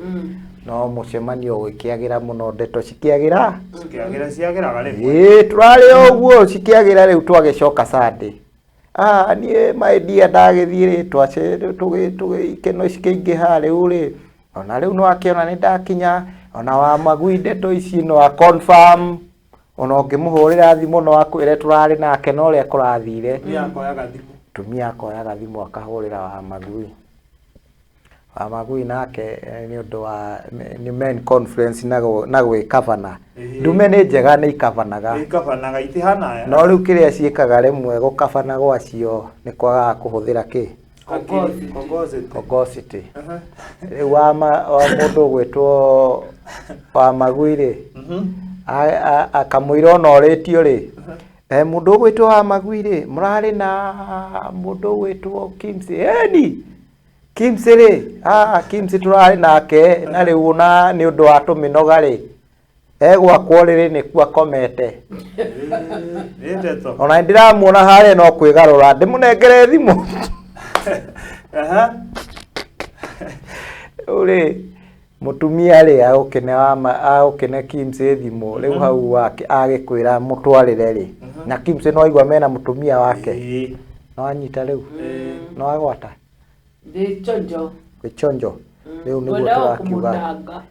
no mũcemanio ũgĩkĩagĩra mũno, ndeto cikĩagĩra. Cikĩagĩra ciagĩraga rĩmwe. Ĩĩ, tũrarĩ o ũguo cikĩagĩra. Rĩu twagĩcoka Sunday, ah niĩ my dear ndagĩthiĩ rĩ, ikeno cikĩingĩha rĩu rĩ, ona rĩu nĩwakĩona nĩ ndakinya. Ona wa magui ndeto ici no a confirm, ona ũngĩmũhũrĩra thimũ no akwĩre tũrarĩ nake na ũrĩa kũrathire. Mũtumia akoyaga thimũ. Mũtumia akoyaga thimũ akahũrĩra wa magui. Wa magui nake nĩ ũndũ wa nĩ men conference na gwĩkabana. Ĩĩ. Ndume nĩ njega, nĩ ikabanaga. Ikabanaga itihana aya. No rĩu kĩrĩa ciĩkaga rĩmwe gũkabana gwacio nĩ kwagaga kũhũthĩra kĩ? Hakiri, kongocity. Kongocity. Rĩu wa mũndũ ũgwĩtwo wa magui rĩ, akamũira ona ũrĩtio rĩ, mũndũ ũgwĩtwo wa magui rĩ, mũrarĩ na mũndũ ũgwĩtwo Kimsi eni. Kimsi rĩ, ah Kimsi tũrarĩ nake na rĩu na nĩ ũndũ wa tũmĩnoga rĩ, egwakwo rĩrĩ nĩkuo akomete. Nĩ ndeto. Ona nĩndĩramuona harĩa no kwĩgarũra ndĩmũnengere thimũ. Aha. Rĩu rĩ, mũtumia rĩ agũkĩne agũkĩne Kimsi thimũ rĩu hau agĩkwĩra mũtwarĩre rĩ, na Kimsi no aigua mena mũtumia wake, Ĩĩ. no anyita rĩu, no agwata Ndĩ chonjo. gĩchonjo. Rĩu nĩguo Ngwendaga tũrakiuga. kũmũnanga.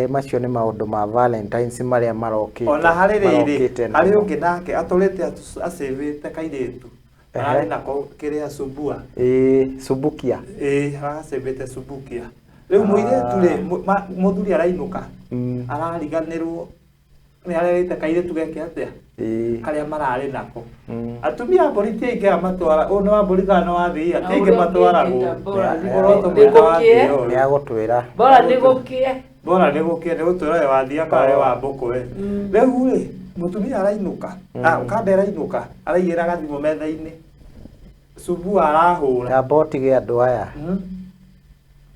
Macio nĩ maũndũ ma Valentines marĩa marokĩte. Ona harĩ rĩrĩ, marokĩte harĩ namo. ũngĩ nake atũrĩte acĩvĩte kairĩtu. Ehe. Ararĩ nako kĩrĩa Subua. Ĩĩ, Subukia. Ĩĩ, aracĩvĩte Subukia. Rĩu mũirĩtu rĩ, mũthuri arainũka. Arariganĩrwo nĩ arerĩte kairĩtu geke atĩa? Ĩĩ. Karĩa mararĩ nako. Mm. Atumia a mbũri ti aingĩ aya matwara, ũyũ nĩ wa mbũri kana nĩ wa thia, Na ti aingĩ ũrĩa matwaragwo. ũngĩte bora Nĩ- nĩ Ũroto nĩ mwena wa gũkĩe. thia ũyũ. Nĩ agũtwĩra. Bora nĩ gũkĩe. Bora nĩ gũkĩe nĩ gũtwĩra we wathia kana we wa mbũkũ we. Rĩu rĩ, mũtumia arainũka, kanda arainũka, araigĩra gathimũ metha-inĩ. Subua arahũra. Tamba ũtige andũ aya.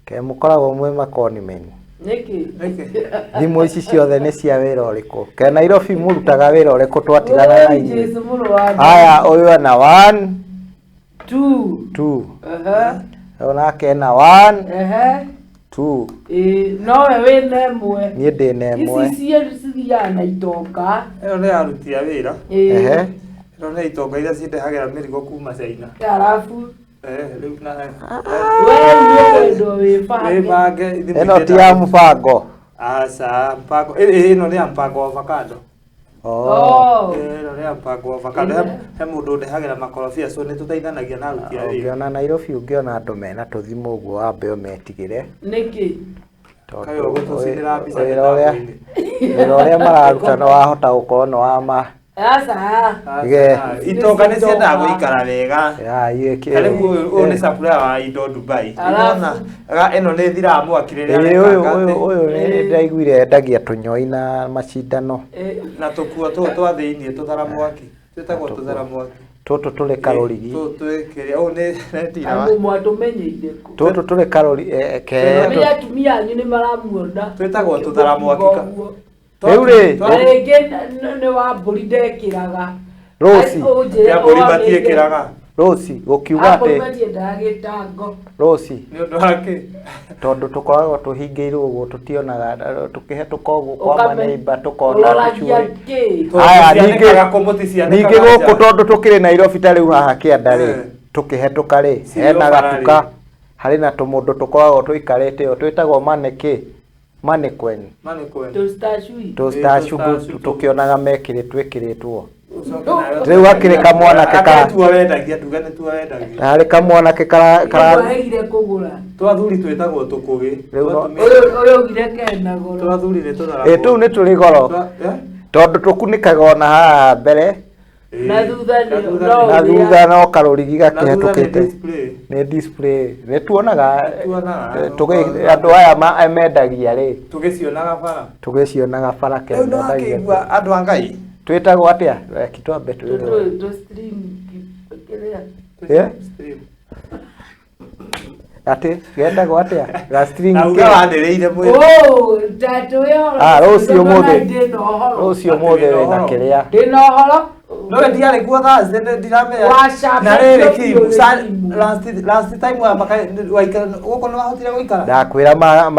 Ke mũkoragwo mwĩ makoni-men. Nĩkĩ? Nĩkĩ? Thimũ ici ciothe nĩ cia wĩra ũrĩkũ? Ke Nairobi mũrutaga wĩra ũrĩkũ twatigana na Oi, inyuĩ? Jesu mũrũ wa Ngai. Aya, ũyũ ena 1 Two. 2. Ehe. Ũyũ nake ena 1 Ehe. 2. Ĩĩ, nowe wĩna ĩmwe. Niĩ ndĩna ĩmwe. Ici cithiaga na itonga. Ĩno nĩ aruti a wĩra. Ĩĩ. Ehe. Ĩno nĩ itonga iria cindehagĩra mĩrigo kuma China. Arabu. Rĩu na We nĩ ũkwendwo wĩbange. wĩbange thimũ Ĩno ti ya mũbango. Aca, mpango. Ĩno nĩ ya mpango wa avocado. Oh. Oh. Ĩno nĩ ya mpango wa avocado. He mũndũ ũndehagĩra makorobia, so nĩ tũteithanagia na aruti a wĩra. Ũngĩona Nairobi ũngĩona andũ mena tũthimũ ũguo wambe ũmetigĩre. Nĩkĩ? Tondũ Kaĩ ũgũtũcinĩra mbica wĩra ũrĩa mĩtambo-inĩ. wĩra ũrĩa mararuta nĩ wahota gũkorwo nĩ wa ma Aca. Ge. Itonga nĩ ciendaga gũikara wega. ya iĩ Ta rĩu ũyũ nĩ supplier wa indo Dubai. Alafu. Nĩwona? Ĩno nĩ thiraga mwaki rĩrĩa Ĩĩ, ũyũ arekanga ũyũ atĩ- ũyũ nĩ ndaiguire endagia tũnyoi na macindano. Ĩĩ. na tũkuo tũũ twa thĩiniĩ tũthara mwaki twĩtagwo tũthara mwaki. Tũtũ tũrĩ karũrigi. Tũũ twĩkĩrĩa ũyũ nĩ ndira wa Andũ mwatũmenyeire kũ? Tũtũ tũrĩ karũri ke Menya atumia anyu nĩ maramuona. Twĩtagwo tũthara mwaki ka- Rĩu rĩ, Na rĩngĩ nĩ wa mbũri ndekĩraga. Rũci. Ũnjĩre Kĩa mbũri o rĩngĩ. matiĩkĩraga Rũci gũkiuga A mbũri atĩ matiendaga gĩtango. rũci nĩ ũndũ wa kĩ? tondũ tũkoragwo tũhingĩirwo ũguo tutionaga tũkĩhetũka ũguo kwa Ũkame- maneiba tũkona Ũroragia tũcuĩ. kĩ? Tondũ Aya, mũtianĩkaga kũ, mũticianĩkaga ningĩ gũkũ nja. tondũ tũkĩrĩ Nairobi ta rĩu haha kĩanda rĩ, Eh. tũkĩhetũka rĩ, Cirio hena bara rĩ. gatuka harĩ na tũmũndũ tũkoragwo tũikarĩte ũũ twĩtagwo manekĩ mannequin Mannequin. Tũstacui. tũstacu tũstacu tũkĩonaga mekĩrĩ twĩkĩrĩtwo. Ũcoke nawe Rĩu hakĩrĩ kamwanake ka Akĩrĩ tuo wendagia, nduga nĩ tuo wendagia. harĩ kamwanake kara kara Twaheire kũgũra. Twa athuri twĩtagwo tũkũgĩ. Rĩu no- Ũyũ ũyũ ugire kena goro. Twa athuri nĩ tũthara ĩ tũu nĩ tũrĩ goro Twa- eh? tondũ tũkunĩkaga ona haha mbere Ĩĩ. Na thutha nĩ- Na thutha no na ũrĩa- thutha no karũrigi na thutha nĩ gakĩhetũkĩte display. nĩ display nĩ tuonaga Nĩtuonaga. andũ aya mendagia rĩ Tũgĩcionaga bara. tũgĩcionaga bara ke Rĩu nĩ mendagia wakĩigua andũ a Ngai. twĩtagwo atĩa reki twambe twĩrwo Tũtũ tũ string kĩrĩa. Eh? Stream. atĩ getagwo atĩa ga string Na uga kĩ? wanĩrĩire mwĩrĩ. Oh, tatũ ĩyo. Ah, rũciũ ũmũthĩ. Ndĩna ũhoro. Rũciũ ũmũthĩ Atĩ wĩna wĩna ũhoro. kĩrĩa Ndĩna ũhoro. No we ndiarĩ kuo Thursday, nĩ ndiramenya. Wacamba Na rĩrĩ biũ Kim, nĩ Kimu. last time wa maka waikara gũkũ nĩ wahotire gũikara? Ndakwĩra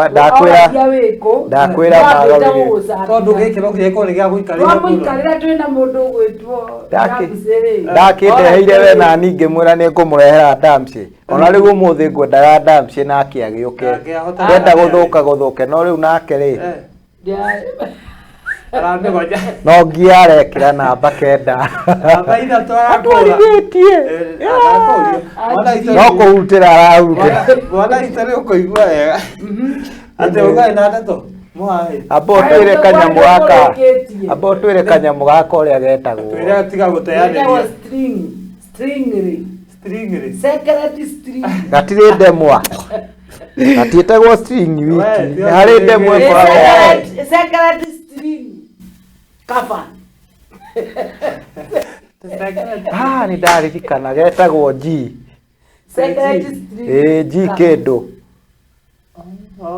ndakwĩra Oragia wĩkũ. Ndakwĩra Wambĩte magarũrĩre. gũgũcambia. Tondũ gĩkĩ no kĩrĩa nĩ gĩa gũikarĩra. Twamũikarĩra twĩna mũndũ ũgwĩtwo Ramsey rĩ. Ndakĩndeheire we na niĩ ngĩmwĩra nĩ ngũmũrehera Damsi ona rĩu ũmũthĩ ngwendaga Damsi nake agĩũke. Nake ahota- Ndenda gũthũka gũthũke no rĩu nake rĩ Eh, Ndia- aramĩgonya. no ngia arekĩra namba 9. Namba ithatũ arakũra. Atwarithĩtie. Eh, arakũria. Mwana witũ No kũhutĩra arahutĩra. Mwana witũ nĩ ũkũigua wega. Atĩ ũgarĩ na ndeto. Mũhaĩ. Amba ũtwĩre kanyamũ gaka. Amba ũtwĩre kanyamũ gaka ũrĩa getagwo. Twĩre tiga Ĩtagwo gũteanĩria. string. String rĩ. String rĩ. Secret string. Gatirĩ ndemwa. Gatiĩtagwo string We, wiki. ti Nĩ harĩ ndemwa string. ĩkoragwo. Secret string. Cover. Ah, nĩ ndaririkana getagwo G. Secret string. Ĩĩ G kĩndũ.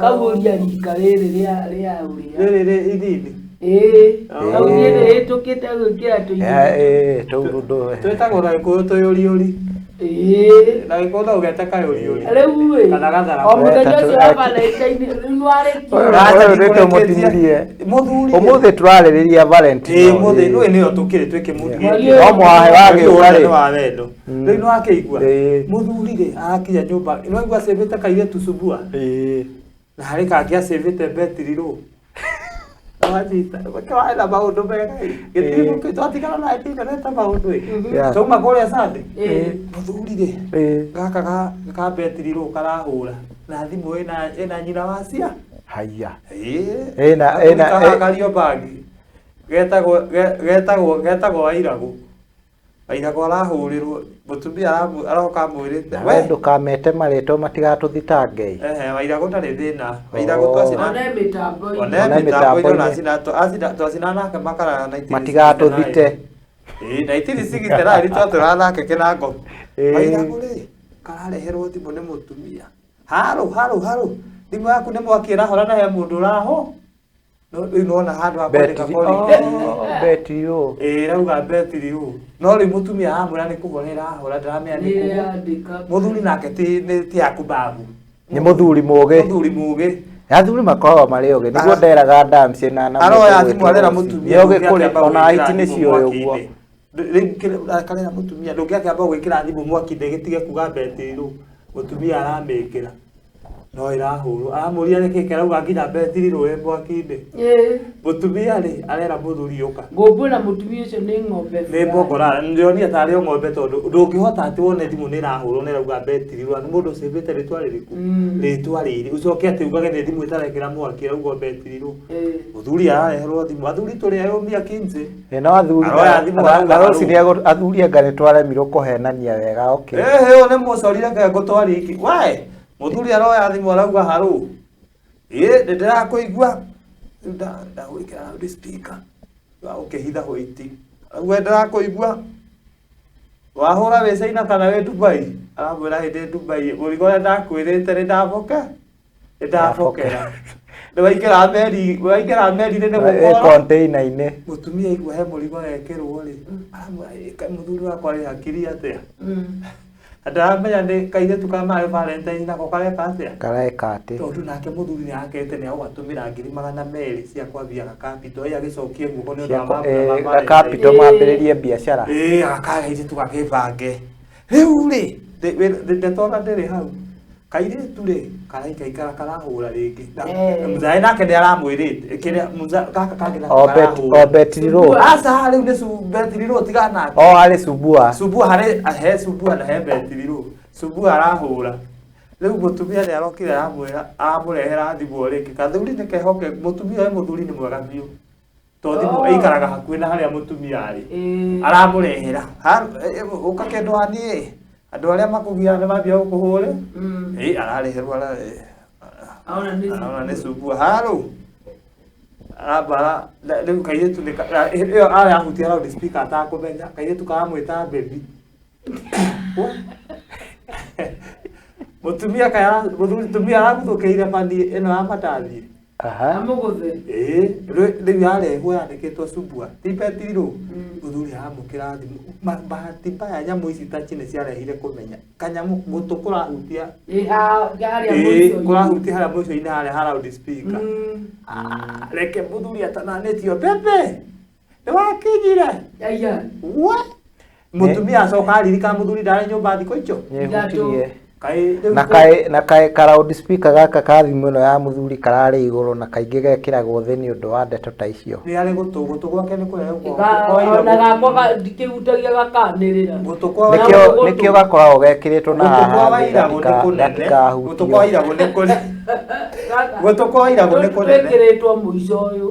Kauria rika rĩrĩ rĩa rĩa ũrĩa. Rĩrĩ rĩ ithini. Ĩĩ. Oh. Kau niĩ nĩhĩtũkĩte gwĩkĩra tũirĩtu. Eh, tũu ndũ Twĩtagwo na gĩkũyũ tũyũriũri. Ĩĩ. Na gĩkũyũ no ũgete kayũriũri. Rĩu ĩ. Kana gathara. O mũthenya Weta ũcio wa Valentine rĩu nĩwarĩkia. Ũyũ nĩ tũmũtinirie. Mũthuri. Ũmũthĩ tũrarĩrĩria Valentine. Ĩĩ mũthĩ nĩ nĩyo tũkĩrĩ twĩkĩmũndĩ. Yeah. No mwahe wagĩũka Nĩ rĩ. wa wendo. Rĩu nĩ wakĩigua. Ĩĩ. Mũthuri rĩ arakinya nyũmba. Nĩ waigua acĩvĩte kairĩtu cubua. Ĩĩ. Na harĩ kangĩ acĩvĩte betiri rũ. Wanyita. Kĩwarĩ maũndũ mega ĩ. Gĩtirĩ Ĩĩ. twatigana na internet maũndũ ĩ. Yeah. Twauma kũrĩa Sunday. Ĩĩ. Mũthuri rĩ Ĩĩ. gaka ga betiri rũ karahũra na thimũ ĩna nyina wa cia. Haiya. Ĩĩ. Ĩna- Kariobangi. Getagwo getagwo getagwo Wairagũ. Wairagũ arahũrĩrwo mũtumia aroka amwĩrĩte Nawe ndũkamete marĩtwa matigatũthitange. Ehe, Wairagũ ndarĩ thĩna. Wairagũ Oh. twacina One mĩtambo-inĩ. one One mĩtambo-inĩ ona mĩtambo-inĩ. acina twacina nake makara na Matigatũthite. Ĩĩ, na itiri sigite na twatũraga nake kĩnango. Ĩĩ. Wairagũ rĩ karareherwo thimũ nĩ mũtumia. Harũ harũ harũ thimũ yaku nĩ mwaki ĩrahora na he mũndũ ũraho. No rĩu nĩwona handũ ha kwandĩka Betiri. kori. Oh, betiri ũ. Ĩĩ rauga betiri ũ. No rĩu mũtumia aramwĩra nĩ kũhora ĩrahora ndaramenya nĩ kũhora. Nĩyandĩka. Mũthuri nake ti nĩ ti akubabu. Nĩ mũthuri mũgĩ. Mũthuri mũgĩ. Athuri makoragwo marĩ ogĩ. Nĩguo nderaga Damsi na Aroya mũndũ thimũ arera ũgwĩtwo mũtumia. Nĩ ogĩ kũrĩ ona hiti nĩ ciũĩ ũguo. Rĩu karera mũtumia ndũngĩakĩamba gwĩkĩra thimũ mwaki ndĩgĩtige kuga betiri rũ. Mũtumia aramĩkĩra. No ĩrahũrwo. Aramũria nĩkĩ kĩrauga nginya betiri rũ ĩ mwaki-inĩ. Ĩĩ. Mũtumia rĩ arera mũthuri ũka. Ngũmbũra mũtumia ũcio nĩ ng'ombe. Nĩ mbongora ndĩronire tarĩ o ng'ombe tondũ ndũngĩhota atĩ wone thimũ nĩ ĩrahũrwo na ĩrauga betiri rũ. Nĩ mũndũ ũcĩvĩte rĩtwa rĩrĩkũ? Mm. Rĩtwa rĩrĩ. Ũcoke atĩ ugage nĩ thimũ ĩtarekĩra mwaki ĩrauga betiri rũ. Ĩĩ. Mũthuri arareherwo thimũ. Athuri tũrĩ ayũmia kinzi. Ĩ, no athuri Aroya thimũ arauga na harũ. rũcinĩ athuri anga nĩ twaremirwo kũhenania wega okay. Ehe ũyũ nĩ mũcorire ke ngũtwari iki. We mũthuri aroya thimũ arauga harũ. Ĩ nĩ ndĩrakũigua. Rĩu ndagwĩkĩra loud speaker. Ũkĩhitha hwaiti. Arauga ndĩrakũigua. Wahũra wĩ China kana wĩ Dubai? Aramwĩra hĩndĩ Dubai. Mũrigo ũrĩa ndakwĩrĩte nĩ ndaboke. Nĩ ndabokera. Nĩ waingĩra meri, waingĩra meri-inĩ nĩ Ĩ gũkora. container-inĩ. Mũtumia aigua he mũrigo ekĩrwo rĩ, aramwĩra "Ĩ, kaĩ mũthuri wakwa arĩ hakiri atĩa? Ndaramenya nĩ kairĩtu ka marĩ Valentine nako kareka atĩa? Kareka atĩ. Tondũ nake mũthuri nĩ akete nĩ agũgatũmĩra 200,000 cia kwambia gakapito ĩ agĩcokie guoko nĩ ũndũ wa mambura ma Valentine. Gakapito mambĩrĩrie biacara. Ĩ gaka kairĩtu gakĩbange. Rĩu rĩ ndetona ndĩrĩ hau. Kairĩtu rĩ karaikaikara karahũra rĩngĩ. Eh. Mũzae nake nĩ aramwĩrĩte kĩrĩa gaka kangĩ nako O bet karahũra. o betiri rũ. Aca rĩu nĩ betiri rũ tigana nake. O harĩ subua. Subua harĩ he subua na he betiri rũ. Subua arahũra. Rĩu mũtumia nĩ arokire aramwĩra aramũrehera thimũ o rĩngĩ. Kathuri nĩ kehoke mũtumia ũyũ mũthuri nĩ mwega biũ. Tondũ thimũ Oh. ĩikaraga hakuhĩ na harĩa mũtumia arĩ. Ĩĩ. Aramũrehera. Ũka kĩndũ haniĩ. Andũ arĩa makũgiaga nĩ mambia gũkũhũre. Mm. Ĩ arareherwo Aona nĩ arona nĩ subua harũ. Arambara rĩu kairĩtu nĩ ĩyo arahutia loud speaker atakũmenya kairĩtu karamwĩta baby. Mũtumia kaya mũthuri tumia araguthũkĩire bani ĩno ya mandathi. Aha. Amũgũthe. Ĩĩ rĩu yarehwo yandĩkĩtwo subua ti betiri rũ. Mũthuri aramũkĩra thimũ bahati mbaya nyamũ ici tachi nĩ ciarehire kũmenya kanyamũ gũtũ kũrahutia Ĩĩ harĩa ĩĩ mũico-inĩ. kũrahutia harĩa mũico-inĩ harĩa ha loud speaker. Mm. Ah, reke mũthuri atananĩtio bebe nĩ wakinyire Aya. we mũtumia acoka aririkana mũthuri ndarĩ nyũmba thikũ icio Nĩhutirie. kaĩ rĩu Na kaĩ na kaĩ ka loud speaker gaka ka thimũ ĩno ya mũthuri kararĩ igũrũ na kaingĩ gekĩragwo thĩ nĩ ũndũ wa ndeto ta icio. nĩ arĩ gũtũ gũtũ gwake nĩ kũrĩa kwa Ona gakwa ndikĩhutagia gakanĩrĩra. gũtũ kwa Nĩkĩo gũtũ. nĩkĩo gakoragwo gekĩrĩtwo na gũtũ kwa haha thĩ Wairagũ nĩ kũnene gũtũ gatikahutio. kwa Wairagũ nĩ kũnene Gaka. gũtũ kwa Wairagũ nĩ kũnene Twĩkĩrĩtwo mũico ũyũ.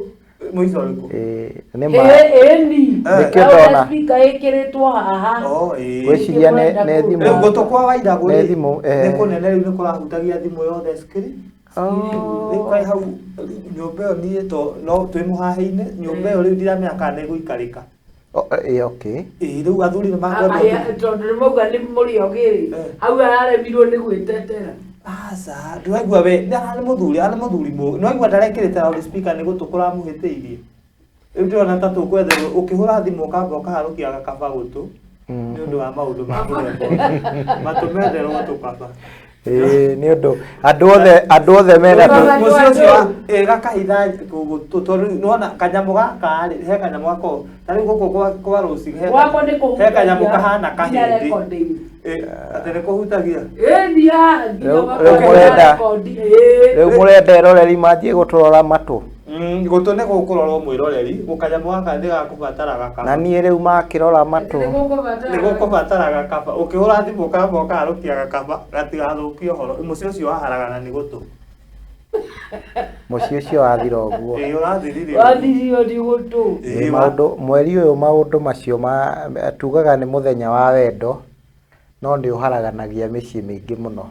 mũico ũrĩkũ Ĩĩ nĩ ma. Ĩĩ ĩni. Nĩkĩo ndona. Speaker ĩkĩrĩtwo haha. Oh, ĩĩ. Ngwĩciria nĩ thimũ. Rĩu gũtũ kwa Wairagũ Nĩ rĩ, thimũ, eh. nĩ kũnene rĩu nĩ kũrahutagia thimũ yothe screen. Rĩu kaĩ hau nyũmba ĩyo niĩ to no twĩ mũhaha-inĩ nyũmba ĩyo rĩu ndiramenya kana nĩ ĩgũikarĩka. Oh, ĩĩ okay. Ĩĩ rĩu athuri nĩ makwenda Aya, tondũ nĩ mauga nĩ mũrĩ ogĩ rĩ. Eh. Hau araremirwo nĩ gwĩtetera. Aca, ndwaigua we, nĩ mũthuri, arĩ mũthuri mũ. Nĩwaigua ndarekĩrĩte loudspeaker nĩ gũtũ kũramũhĩtĩirie. Rĩu ndĩrona ta tũkwetherwo ũkĩhũra thimũ ũkamba ũkaharũkia gakaba gũtũ nĩ ũndũ wa maũndũ ma mũthemba ũcio. Matũ metherwo tũkaba. Ĩĩ, nĩ ũndũ andũ othe mena Ũroga Mũciĩ ũcio gakahitha gũtũ tondũ nĩwona kanyamũ gaka rĩ, he kanyamũ gako ta rĩu gũkũ kwa Rose he Gwakwa nĩ kũhutagia. he kanyamũ kahana nginya kahĩndĩ. recording. Atĩ nĩ kũhutagia. Ĩ, nginya Rĩu- gwakwa rĩu nĩ mũrenda- rekondi, ĩ. rĩu mũrenda eroreri manjie gũtũrora matũ. Gũtũ nĩ gũkũrorwo mwĩroreri, gũkanyamũ gaka nĩ gakũbatara gakaba. Na niĩ rĩu makĩrora matũ. Nĩ gũkũbatara. Nĩ gũkũbatara gakaba. Ũkĩhũra thimũ ũkamba ũkaharũkia gakaba gatigathũkie ũhoro. Mũciĩ ũcio waharagana nĩ gũtũ. Mũciĩ ũcio wathira ũguo. Ĩĩ, ũrathirire. Wathirio nĩ gũtũ. Ĩĩ, maũndũ mweri ũyũ maũndũ macio ma tugaga nĩ mũthenya wa wendo no nĩ ũharaganagia mĩciĩ mĩingĩ mũno.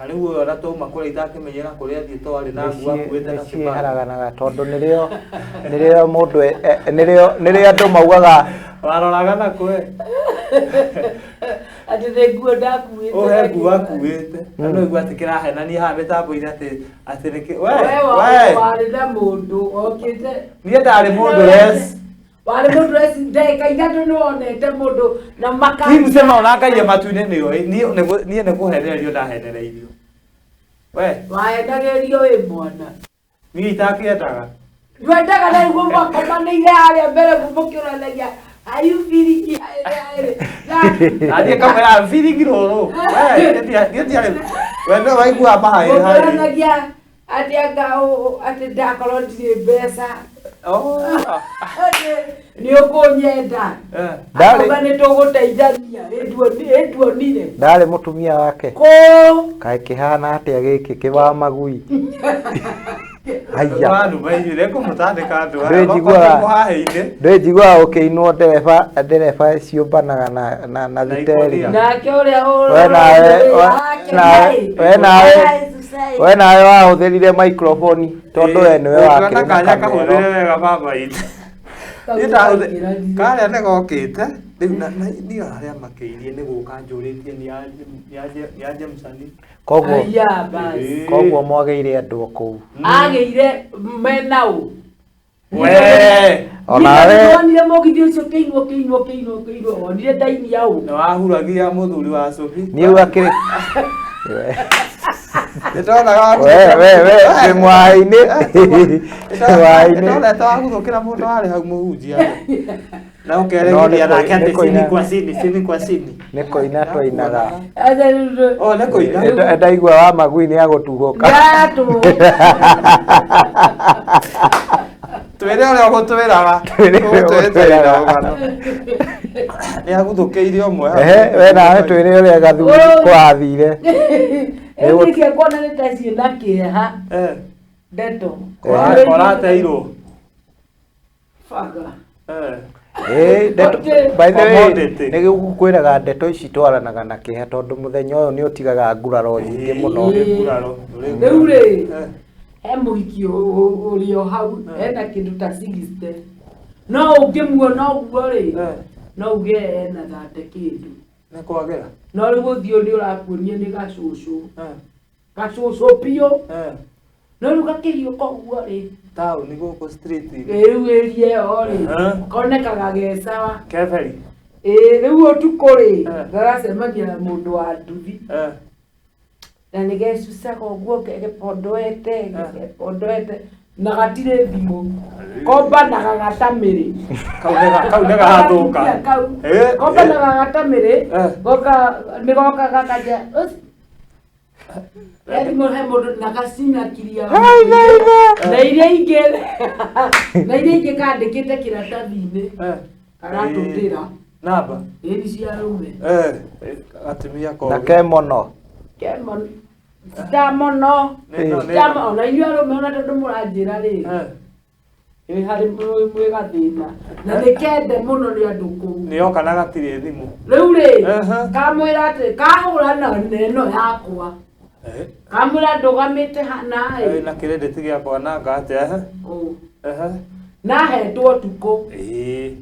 Na rĩu ũyũ ona twauma kũrĩa itakĩmenyera kũrĩa athiĩ to arĩ na nguo Mĩciĩ akuĩte na mĩciĩ kĩbandĩ. ĩharaganaga tondũ nĩrĩo nĩrĩo mũndũ nĩrĩo andũ maugaga Waroraga na kwe. Atĩ nĩ nguo ndakuĩte. Ũhe nguo akuĩte. Na no igua atĩ kĩrahenania haha mĩtambo-inĩ atĩ atĩ nĩkĩ. We, We we. warĩ na mũndũ okĩte. Niĩ ndarĩ mũndũ less. Warĩ mũndũ less ndagĩka ithatũ nĩ wonete mũndũ na maka. Niĩ msema ona Ngai matu-inĩ nĩoĩ. Niĩ nĩ kũhenererio ndahenereirio. We, Wahenagĩrio wĩ mwana. niĩ itakĩendaga. Ndwendaga na rĩu mwakomanĩire harĩa mbere mũkĩũranagia are you feeling Athiĩ kamwĩra feeling rũrũ. We, niĩ ndiarĩ. We nĩwe waiguaga mahaĩ harĩ. Mũkĩũranagia atĩ anga atĩ ndakorwo ndirĩ mbeca. Oh. Nĩ ũkũnyenda. Eh. Ndarĩ- Akauga nĩ tũgũteithania ĩnduonire. ndarĩ mũtumia wake. Kũ Kaĩ kĩhana atĩa gĩkĩ kĩwa magui. Haiya. Vanhu vaivire kũmũtandĩka andũ aya. Ndĩ njiguaga- Mũhahĩ-inĩ. Ndĩ njiguaga ũkĩinwo ndereba ciũmbanaga na thiteri. ikũnia. nake ũrĩa We nawe we nawe wahũthĩrire microphone tondũ we nĩwe wakĩrĩ na na kanya kamero. kahũthĩre wega baba itũ. Karĩa nĩ gokĩte rĩu niĩ arĩa makĩirie nĩ gũka njũrĩtie nĩ anje msanii. Koguo Aya basi. koguo mwagĩire andũ o kũu. Agĩire menaũ. We Onawe wonire mũgithi ũcio kĩinwo kĩinwo kĩinwo kĩinwo wonire ndaini yau. nĩ wahuragia mũthuri wa Sophie. niĩ akĩrĩ Nĩndonaga we wĩ mwaĩ-inĩ. Mwaĩ-inĩ. Nĩndonete waguthũkĩra mũndũ warĩ hau mũhunjia. Na No, ũkeregeria nĩ nake nĩ atĩ kũina. cini kwa cini cini kwa cini. Nĩ kũina twainaga. Oh, nĩ kũina. Ndaigua wa magui nĩ agũtuhũka. Ndatũ. Twĩre ũrĩa ũgũtwĩraga. Twĩre ũrĩa Ũgũtwĩra ũgũtwĩraga. rũgano. Nĩ aguthũkĩire ũmwe hau. Ehe, we nawe twĩre ũrĩa gathuri kwathire. Ĩndĩ kuona nĩ ta ciĩna kĩeha Eh. ndeto. Korateirwo. Baga. Eh. Ĩĩ, ndeto by the way Commodity. nĩ gũkwĩraga ndeto ici twaranaga na kĩeha tondũ mũthenya ũyũ nĩ ũtigaga nguraro nyingĩ mũno. Ũrĩ nguraro, ũrĩ Rĩu nguraro. rĩ Eh. he mũhiki ũrĩ o hau ena kĩndũ ta 60 no ũngĩmuona ũguo rĩ Eh. no uge ena thate kĩndũ Nĩ kwagĩra. no rĩu ũthiũ nĩ ũrakuonia nĩ gacũcũ Eh. gacũcũ biũ Eh. no rĩu gakĩhiũka ũguo rĩ Taũni gũkũ street-inĩ. rĩu ĩria ĩyo rĩ Eh. konekaga ge sawa Keberi. Ĩĩ rĩu ũtukũ rĩ Eh. garacemania na mũndũ wa nduthi Eh. na nĩ gecucaga ũguo gepondoete gepondoete na gatirĩ thimũ kombanaga gatamĩrĩ Kau nĩ gathũka. Kau Eh, kombanaga gatamĩrĩ Eh. goka nĩ goka gakaja he thimũ he mũndũ na gacinakiria na iria ingĩ na iria ingĩ kandĩkĩte kĩratathi-inĩ Eh. karatũtĩra Namba. ĩni cia arũme Eh. Atumia Na koge. ke mũno. kemo citamono Nĩ- no, nĩ- citamo ona inyuĩ arũme ona tondũ mũranjĩra rĩ Eh. ĩ harĩ mwĩ gathĩna na nĩ kende mũno nĩ andũ kũu Nĩ yoka na gatirĩ thimũ. rĩu rĩ Ehe. kamwĩra atĩ kahũra na neno yakwa Eh. kamwĩra ndũgamĩte hana Eh, ĩ na kĩrĩndĩti gĩakwa nanga atĩa ehe. Ũ. Ehe. nahetwo ũtukũ Ĩĩ.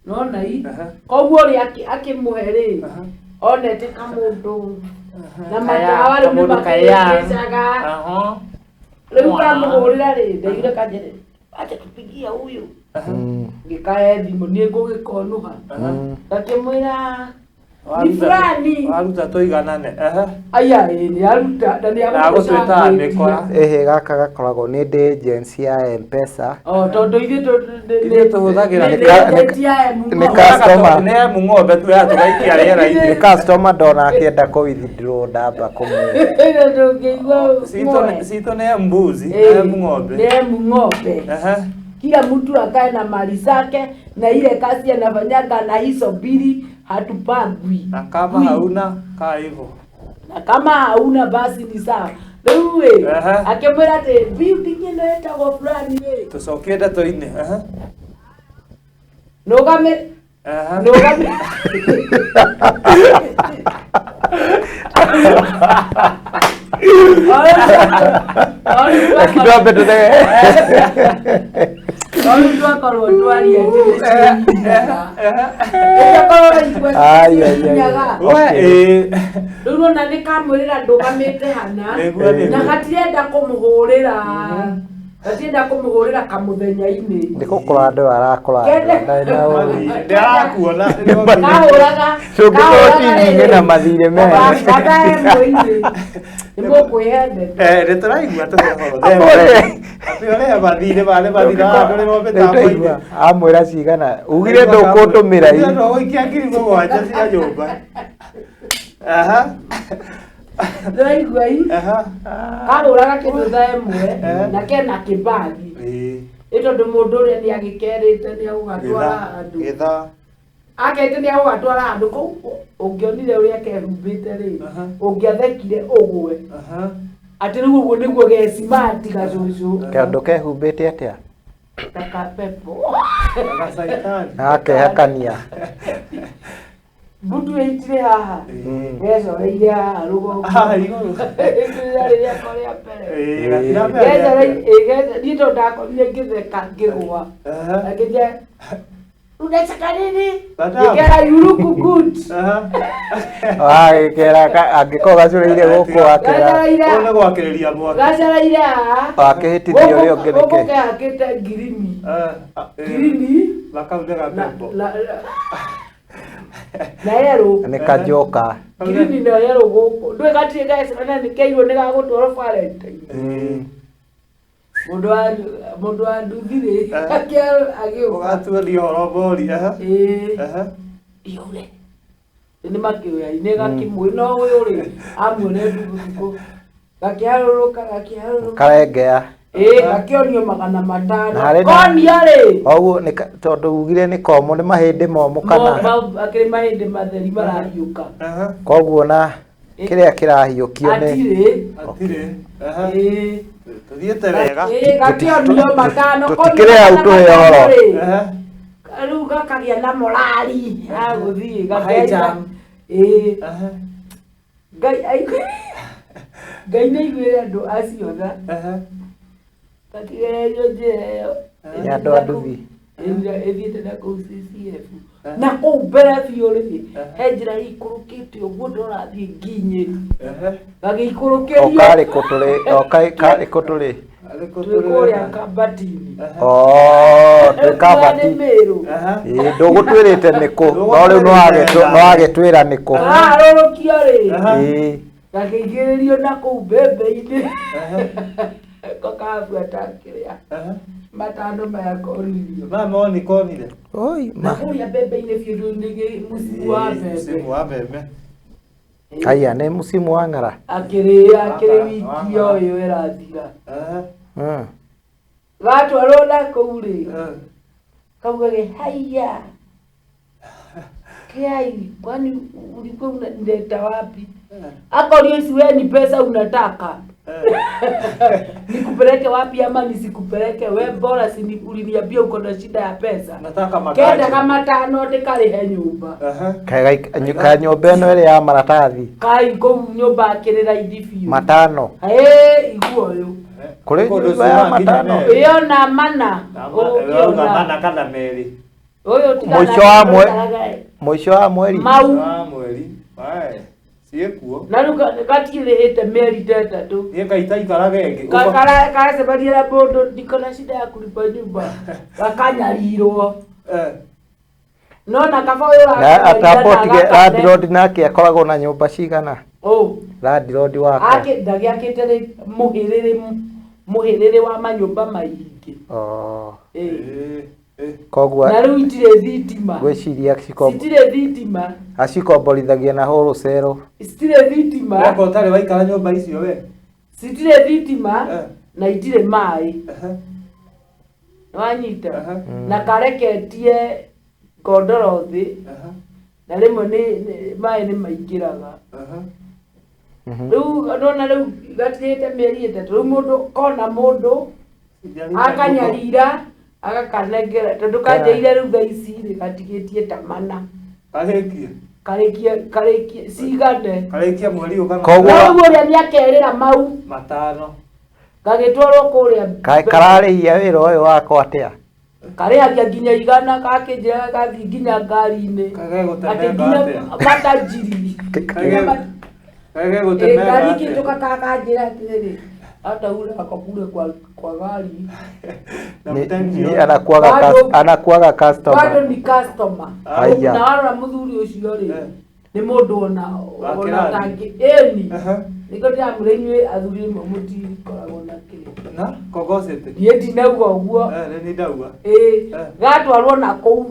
nona i Ehe. koguo ũrĩa akĩmũhe rĩ Ehe. onete kamũndũ Na matawa rĩu nĩ makĩrĩcaga. Rĩu kamũhũrĩra rĩ, ndaiguire kanjĩra, acha tupigie huyu. Ngĩkahe thimũ, niĩ ngũgĩkonũha. Ngakĩmwĩra ni fulani. Waruta tũiganane. Aya, ĩ, nĩ aruta na nĩ Agũtwĩtaga mĩkora. Ĩhĩ gaka gakoragwo nĩ ndĩ agency ya M-Pesa. O tondũ ithuĩ Ithuĩ tũhũthagĩra nĩ customer. Nĩ emu ng'ombe tu ya tũgaikia rĩera-inĩ. Nĩ customer ndona akĩenda kũ withdraw ndamba kũmwĩra. Citũ nĩ mbuzi, nĩ emu ng'ombe. Nĩ emu ng'ombe. Kila mtu akae na mali zake na ile kazi anafanyaga na hizo mbili hatupagwi. Na kama hauna kaa hivyo. Na kama hauna basi ni sawa. Rĩu ĩ, akĩmwĩra atĩ building ĩno ĩtagwo fulani ĩ. Tũcokie ndeto-inĩ. Nũgame. Nũgame. Kidogo tũthege. Rĩu twakorwo twaria nĩcinyaga. Rĩu nona nĩ kamwĩrĩra ndũgamĩte hana na gatirenda kũmũhũrĩra. Gatirenda kũmũhũrĩra kamũthenya-inĩ. Nĩ gũkũra andũ arakũra. Ndarakuona. Kahũraga. Tũngĩkorwo TV-inĩ na mathirĩ mega. Mathaa ĩmwe-inĩ. Nĩ mũkwĩhe ndeto. Nĩ tũraigua tũhe ũhoro. Atĩ ũrĩhe mathirĩ marĩ mathirĩ wandũrĩrwo mĩtambo-inĩ. Amwĩra cigana. Ugire ndũkũndũmĩra. Ugire ndũgũikia 7,000 cia nyũmba. Ndĩraigua i. Kahũraga kĩndũ thaa ĩmwe na kena kĩbagi. Ĩ tondũ mũndũ ũrĩa nĩ agĩkerĩte nĩ agũgatwara handũ. Akete nĩ agũgatwara handũ kũu ũngĩonire ũrĩa kehumbĩte rĩ, ũngĩathekire ũgwe. Atĩ rĩu ũguo nĩguo gecimati gacũcũ. Kaũndũ kehumbĩte atĩa? Ta kapepo. Na gakehakania. Mbutu ĩitire haha. Gecoreire haha rũgongo. Haha igũrũ. Rĩrĩa rĩakwa rĩa mbere. Niĩ tondũ ndakorire ngĩtheka ngĩgũa. Akĩnjĩra, unacheka nini? Ngĩkera you look good. Agĩkera angĩkorwo gacoreire gũkũ akĩra. Kũu nĩ gwakĩrĩria mwaki. Gacoreire haha. Akĩhĩtithia ũrĩa ũngĩ nĩkĩ? Gũkũ kehakĩte ngirini. Ngirini. Na kau nĩ gapepo. Na yerũ. Nĩ kajoka. Ngirini na yerũ gũkũ. Ndũĩ gatirĩ gecana nĩ keirwo nĩ gagũtwarwo Valentine. Mũndũ wa nduthi rĩ, agĩũka. Ũgatuonia ũhoro mbori. Iyũre. Nĩ makĩoya-inĩ gakĩmwĩ no ũyũ rĩ, amuona nduthũ gakĩharũrũka gakĩharũrũka. Karengea. Ĩĩ gakĩonio 500. Konia rĩ. Oguo nĩ tondũ ugire nĩ komũ nĩ mahĩndĩ momũ kana. Akĩrĩ mahĩndĩ matheri marahiũka. Koguo na kĩrĩa kĩrahiũkio nĩ. Atirĩ. Atirĩ. Tũthiĩte wega. Ĩĩ gakĩonio 500. Tũtikĩrĩ hau tũhe ũhoro. Rĩu gakagĩa na morali ya gũthiĩ gakĩhaica. Ĩĩ. Ngai nĩ aiguĩre andũ acio tha. Gakĩgererio njĩra ĩyo. Nĩ andũ a nduthi. Ĩthiĩte na kũu CCF. Na kũu mbere biũ rĩ, he njĩra ĩikũrũkĩte ũguo ndũrathiĩ nginye. Gagĩikũrũkĩrio. O karĩ kũ tũrĩ? O karĩ kũ tũrĩ? Twĩ kũrĩa Kambatini. Twĩ Kambatini. Ĩĩ ndũgũtwĩrĩte nĩkũ, no rĩu no wagĩtwĩra nĩkũ. Kaharũrũkio rĩ. Ĩĩ. Gakĩigĩrĩrio na kũu mbembe-inĩ. Ko kabuata kĩrĩa. 500 maya konirio. Maya moni konire. Oi ma. Kũrĩa mbembe-inĩ biũ nĩ mũcimu wa mbembe. Mũcimu wa mbembe. Aya nĩ mũcimu wa ng'ara. Akĩrĩ wiki ũyũ ĩrathira. Gatwarwo na kũu rĩ. Kaugage haiya. Kiai, kwani ulikuwa unanileta wapi? Akorio ici wewe ni pesa unataka. Nikupeleke wapi ama nisikupeleke? We bora si uliniambia uko na shida ya pesa. Nataka magaji. Kenda kama 5 ndikarihe nyumba. Ka nyumba ĩno ĩrĩ ya maratathi. Kai kũu nyumba akĩrĩ raithi biũ. 5. Iguo ũyũ. Kũrĩ nyumba ya 5. Ĩyo na mana. Ũngĩona mana kana merĩ. Ũyũ tiga. Mũico wa mweri. Mau. Wa mweri. Ciĩkuo. Na rĩu gatirĩhĩte mĩeri ta 3. Niĩ Ngai taikaraga ĩngĩ. Karacemania na mũndũ ndiko na shida ya kulipa nyumba gakanyarirwo. No na kaba ũyũ Na atambotige landlord nake akoragwo na nyũmba cigana? Oh. Landlord wake. Ake ndagĩakĩte rĩ mũhĩrĩrĩ wa manyũmba maingĩ. Oh. Koguo na rĩu itirĩ thitima. Ngwĩciria citirĩ thitima. Acikomborithagia na wholesale. Citirĩ thitima. Weka ũtarĩ waikara nyũmba icio we. Citirĩ thitima na itirĩ maĩ. Nĩwanyita? Na kareketie ngondoro thĩ na rĩmwe nĩ maĩ nĩ maingĩraga. Rĩu ndona rĩu gatirĩte mĩeri 3 rĩu mũndũ kona mũndũ akanyarira agakanengera tondũ kanjĩire rĩu thaa ici rĩ gatigĩtie ta mana. Karĩkie. Karĩkie cigane. Karĩkie mweri ũyũ kana. Koguo rĩu ũrĩa nĩakerĩra mau matano. Gagĩtwarwo kũrĩa. Kararĩhia wĩra ũyũ wakwa atĩa? Karĩhagia nginya 100 gakĩnjĩra gathiĩ nginya ngari-inĩ. Kagegũtemenga atĩa? Matanjiri. Kagegũtemenga Ngari atĩa? kĩndũka kakanjĩra atĩrĩrĩ hata ule akakule kwa gari. Anakuaga customer. Bado ni customer. Na warora mũthuri ũcio rĩ nĩ mũndũ ona tangĩ ĩni. Nĩkĩo ndĩramwĩra inyuĩ athuri rĩmwe mũtikoragwo na kĩrĩa. Na kogocete. Niĩ ndinauga ũguo. Nĩ ndauga. Ĩĩ gatwarwo na kũu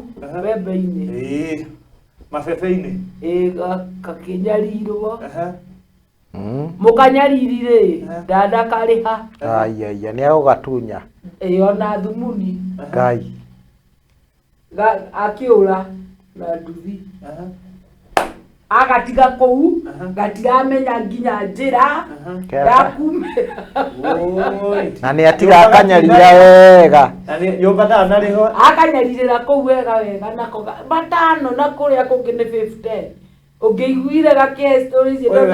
wembe-inĩ. Ĩĩ mabebe-inĩ. Ĩĩ gakĩnyarirwo. Mũkanyariri rĩ ndanakarĩha. Aiya nĩ agũgatunya. Ĩĩ ona thumuni. Ngai. Akĩũra na nduthi. Agatiga kũu gatiramenya nginya njĩra ya kumĩra. Na nĩ atiga akanyarira wega. Na nĩ nyũmba ndanarĩhwo. Akanyarirĩra kũu wega wega nako matano na kũrĩa kũngĩ nĩ 50. Ũngĩiguire gakĩhe story icio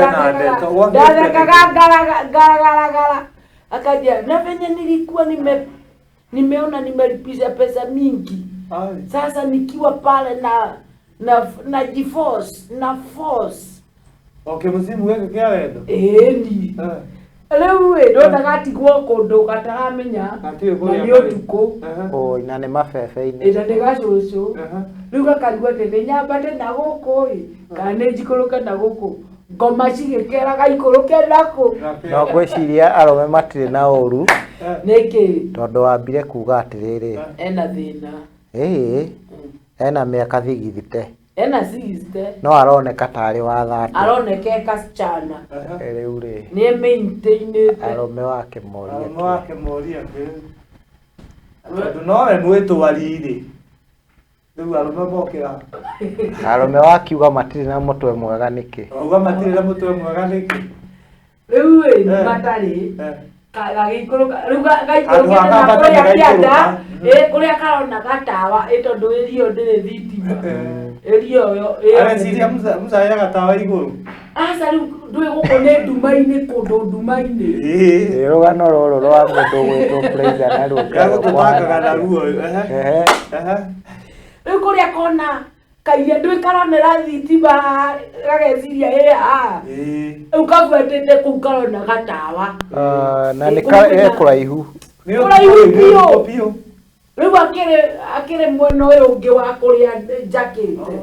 ndathekaga ngaragaragara akanjĩra na venye nilikuwa nimeona nimelipisha pesa mingi. Sasa nikiwa pale na jiforce na force. Okay, mũcimu gĩkĩ kĩa wendo. Ĩni. Rĩu ĩ ndona gatigwo kũndũ gataramenya na nĩ ũtukũ. Oi na nĩ mabebe-inĩ. Ĩ na nĩ gacũcũ. Rĩu gakarigwo atĩ nĩ nyambate na gũkũ ĩ kana nĩ njikũrũke na gũkũ. Ngoma cigĩkera gaikũrũke nakũ. No ngwĩciria arũme matirĩ na ũru. Nĩkĩ? Tondũ wambire kuga atĩrĩrĩ. Ena thĩna. Ĩĩ. Ena mĩaka 60. Ena 60. No aroneka tarĩ wa 30. Aroneka e kasichana. Rĩu rĩ. Nĩ maintainĩte. Arũme wake moria. Arũme wake moria. Tondũ nowe mwĩtwari rĩ. Rĩu arũme mokĩra. Arũme wakiuga matirĩ na mũtwe mwega nĩkĩ? Wauga matirĩ na mũtwe mwega nĩkĩ? Rĩu ĩ matarĩ. Gagĩikũrũka rĩu gaikũrũkĩte na kũrĩa kĩanda ĩ kũrĩa karona gatawa ĩ tondũ ĩrio ndĩrĩ thitima. Ĩrio ĩyo. Areciria mucaĩra gatawa igũrũ. Aca rĩu ndũĩ gũkũ nĩ nduma-inĩ kũndũ nduma-inĩ. Ĩ rũgano rũrũ rwa mũndũ ũgwĩtwo Praiser naruo. Gagũtũtangaga naruo. Rĩu kũrĩa kona kairia ndũĩ karonera thitima gageciria ĩ haha. Rĩu kabuatĩte kũu karona gatawa. Na nĩ kũraihu. Kũraihu biũ. Rĩu akĩrĩ mwena ũyũ ũngĩ wa kũrĩa njakĩte.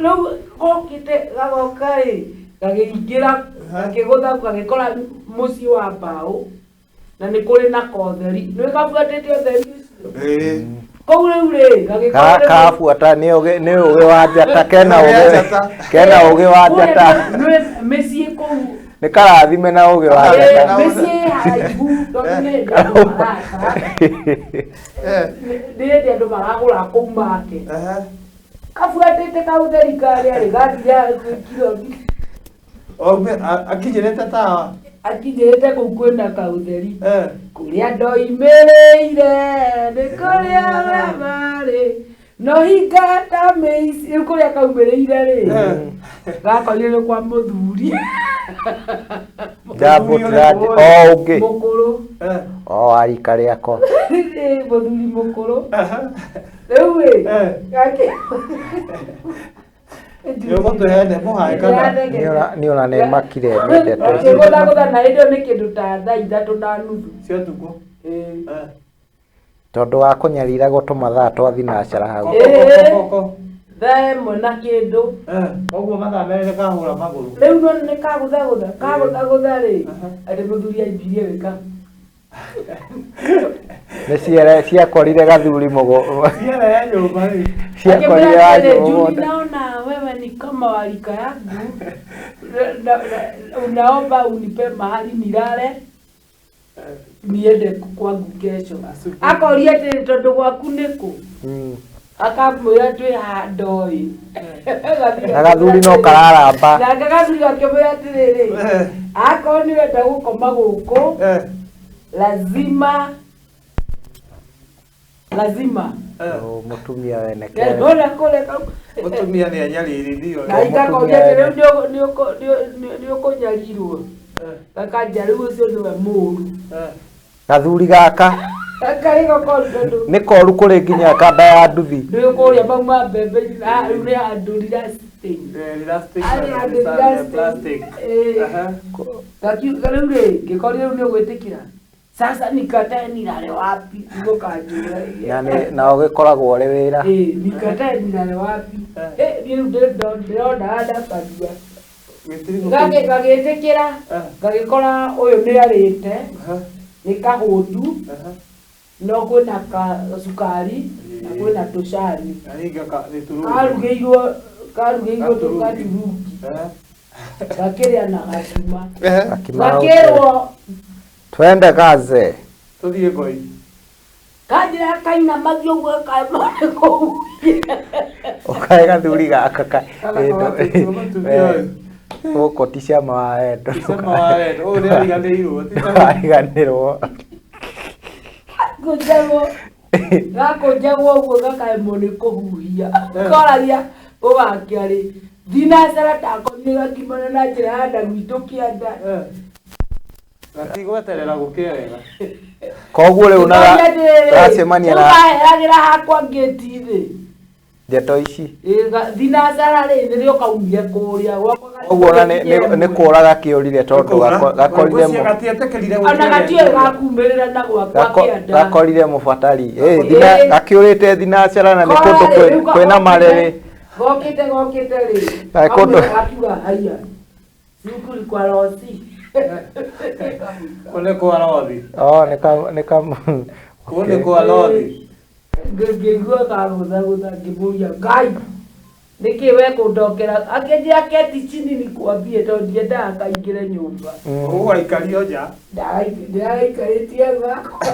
Rĩu gokĩte gagoka ĩ gagĩingĩra gakĩgũtha gagĩkora mũciĩ wa mbaũ na nĩ kũrĩ na kotheri. Nĩ kabuatĩte ũtheri ũcio. Kũu rĩu rĩ gagĩkora kabuata nĩ ũgĩ wa njata kena ũgĩ wa njata. Mĩciĩ kũu Nĩ karathime na ũgĩ wa njata. Mĩciĩ haraihu tondũ nĩ hĩndĩ andũ maraka. Nĩ hĩndĩ andũ maragũra kũu make. Kabuatĩte kaũtheri karĩa rĩ gathire kiro. Akinyĩrĩte tawa. Akinyĩrĩte kũu kwĩna kaũtheri. Kũrĩa ndoimĩrĩire nĩ kũrĩa marĩ no hinga ta mĩici. Rĩu kũrĩa kaumĩrĩire rĩ gakorire nĩ kwa mũthuri. Njambo o ũngĩ. Mũkũrũ. O wa rika rĩakwa. Mũthuri mũkũrũ. Rĩu ĩ Nĩũgũtũhe mũhae kana Niĩ ona nĩ makire nĩ ndeto ici. Gũthagũtha na hĩndĩ ĩyo nĩ kĩndũ ta thaa 3:30. Cia ũtukũ. Tondũ wa kũnyariragwo tũmathaa twa thinacara hau. Koko. Thaa 1 na kĩndũ. Koguo mathaa 2 nĩ kahũra magũrũ. Rĩu no nĩ kagũthagũtha kagũthagũtha rĩ atĩ mũthuri aimbirie wĩka. Nĩ ciere ciakorire gathuri mũgũ. Ciere ya nyũmba rĩ. Ciakorire Akĩmwĩra atĩrĩ, nyũmba. Juni, naona wewe ni kama wa rika yangu. Unaomba unipe mahali nilale niende kwangu kesho. Akoria atĩrĩ tondũ gwaku nĩ kũ? Akamwĩra twĩ haha ndoĩ. Na gathuri no kararamba. Nake gathuri gakĩmwĩra atĩrĩrĩ, akorwo nĩ wenda gũkoma gũkũ lazima lazima Mũtumia wene Ndona kũrĩa Mũtumia nĩ anyaririthio. Na ikakoria atĩ rĩu nĩ ũkũnyarirwo. Gakanja rĩu ũcio nĩwe mũũru. Gathuri gaka Karĩ gakoru tondũ nĩ koru kũrĩ nginya kanda ya nduthi. Rĩu kũrĩa mauma mbembe rĩu nĩ handũ rirasting. Plastic. Gakiuga rĩu rĩ ngĩkoria rĩu nĩ ũgwĩtĩkĩra. Sasa nikatae nilale wapi? Nĩgũkanjũra. Na nĩ na ũgĩkoragwo ũrĩ wĩra. Nikatae nilale wapi? Niĩ rĩu ndĩrona ndabandua. Gagĩtĩkĩra gagĩkora ũyũ nĩ arĩte nĩ kahũtu no kwĩna cukari na kwĩna tũcani. Karugĩirwo tũkaturungi. Gakĩrĩa na gacuma. Gakĩrwo Twende kaze. Tuthiĩ ngoi. Kanjĩra kainamagio ũguo kaimane kũu. Ũkae gathuri gaka ka. Gũkũ ti cama wa wendo. Cama wa wendo. Ũyũ nĩ ariganĩirwo. Ariganĩrwo. Gakũnjagwo. Gakũnjagwo ũguo gakaemwo nĩ kũhuhia. Koragia ũgakĩa rĩ. Thinacara ndakomire gakimana na njĩra ya nda gwitũ kĩanda. Gatigweterera gũkĩe wega. Koguo rĩu na gacemania na kaheragĩra hakwa ngĩti-inĩ. Ndeto ici. Thinacara rĩ nĩrĩo kaumire kũrĩa gwakwa. Koguo ona nĩ kũra gakĩũrire tondũ gakorire ona gatiũĩ gakumĩrĩra na gwakwa kĩanda. Gakorire mũbatari. Gakĩũrĩte thinacara na nĩ kũndũ kwĩna marĩrĩ. Gokĩte gokĩte rĩ. Gakiuga haiya. Cukuru kwa Rosi. Kũ nĩ kwa Rothi. Oh, nĩ ka Kũ nĩ kwa Rothi. Ngĩigua kagũthagũtha ngĩmũria Ngai nĩkĩ we kũndokera akĩnjĩra keti chini nĩkwambie tondũ ndiendaga kaingĩre nyũmba. Ũgũgaikario nja. Ndĩragaikarĩtie gakwa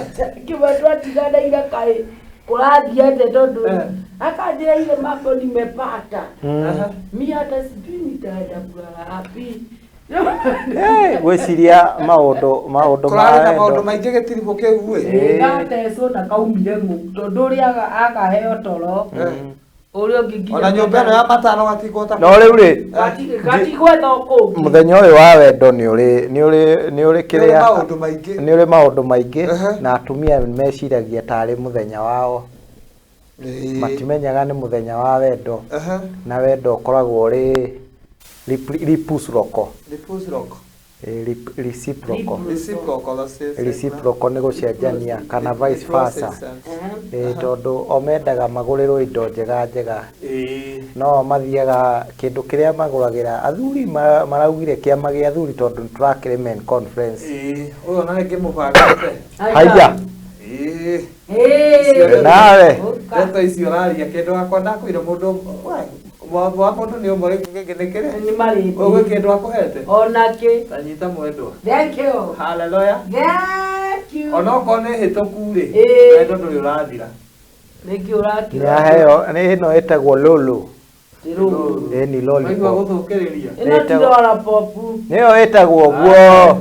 ngĩmwe twatigana ira kaĩ kũrathiĩ atĩa tondũ akanjĩra ile mambo nimepata. Mi hata sijui nitaenda kulala wapi. Gwĩciria maũndũ maũndũ ma maũndũ maingĩ gĩtiribũ kĩu ĩ. Gatecwo na kaumire ng'ũ tondũ ũrĩa akaheo toro ũrĩa ũngĩ nginya ona nyũmba ĩno ya matano gatigwota. No rĩu rĩ gatigwetha kũngĩ. Mũthenya ũyũ wa wendo nĩ ũrĩ kĩrĩa maũndũ maingĩ. Nĩ ũrĩ maũndũ maingĩ na atumia meciragia tarĩ mũthenya wao. Matimenyaga nĩ mũthenya wa wendo. Na wendo ũkoragwo ũrĩ reciprocal. Reciprocal. Reciprocal nĩ gũcenjania kana vice versa. Tondũ o mendaga magũrĩrwo indo njega njega. No mathiaga kĩndũ kĩrĩa magũragĩra athuri maraugire kĩama gĩa athuri tondũ nĩ tũrakĩrĩ men conference. Ũyũ ona nĩ ngĩmũbangĩte. Haiya. Nawe. Ndeto icio ũraria kĩndũ wakwa ndakwĩra mũndũ wa mũndũ nĩ ũmwe gĩkĩ nĩ kĩrĩa nĩ marĩti. Ũguo kĩndũ akũhete. Onakĩ. Ta nyita mwendwa. Thank you. Hallelujah. Thank you. Onokorwo nĩ hĩtũku rĩ, wendo ndũrĩ ũrathira. Nĩkĩ ũrakĩra? Nĩ aheo nĩ ĩno ĩtagwo lulu. Ĩ ni lollipop. Maigua gũthũkĩrĩria. Ĩno ti lollipop. Nĩyo ĩtagwo ũguo.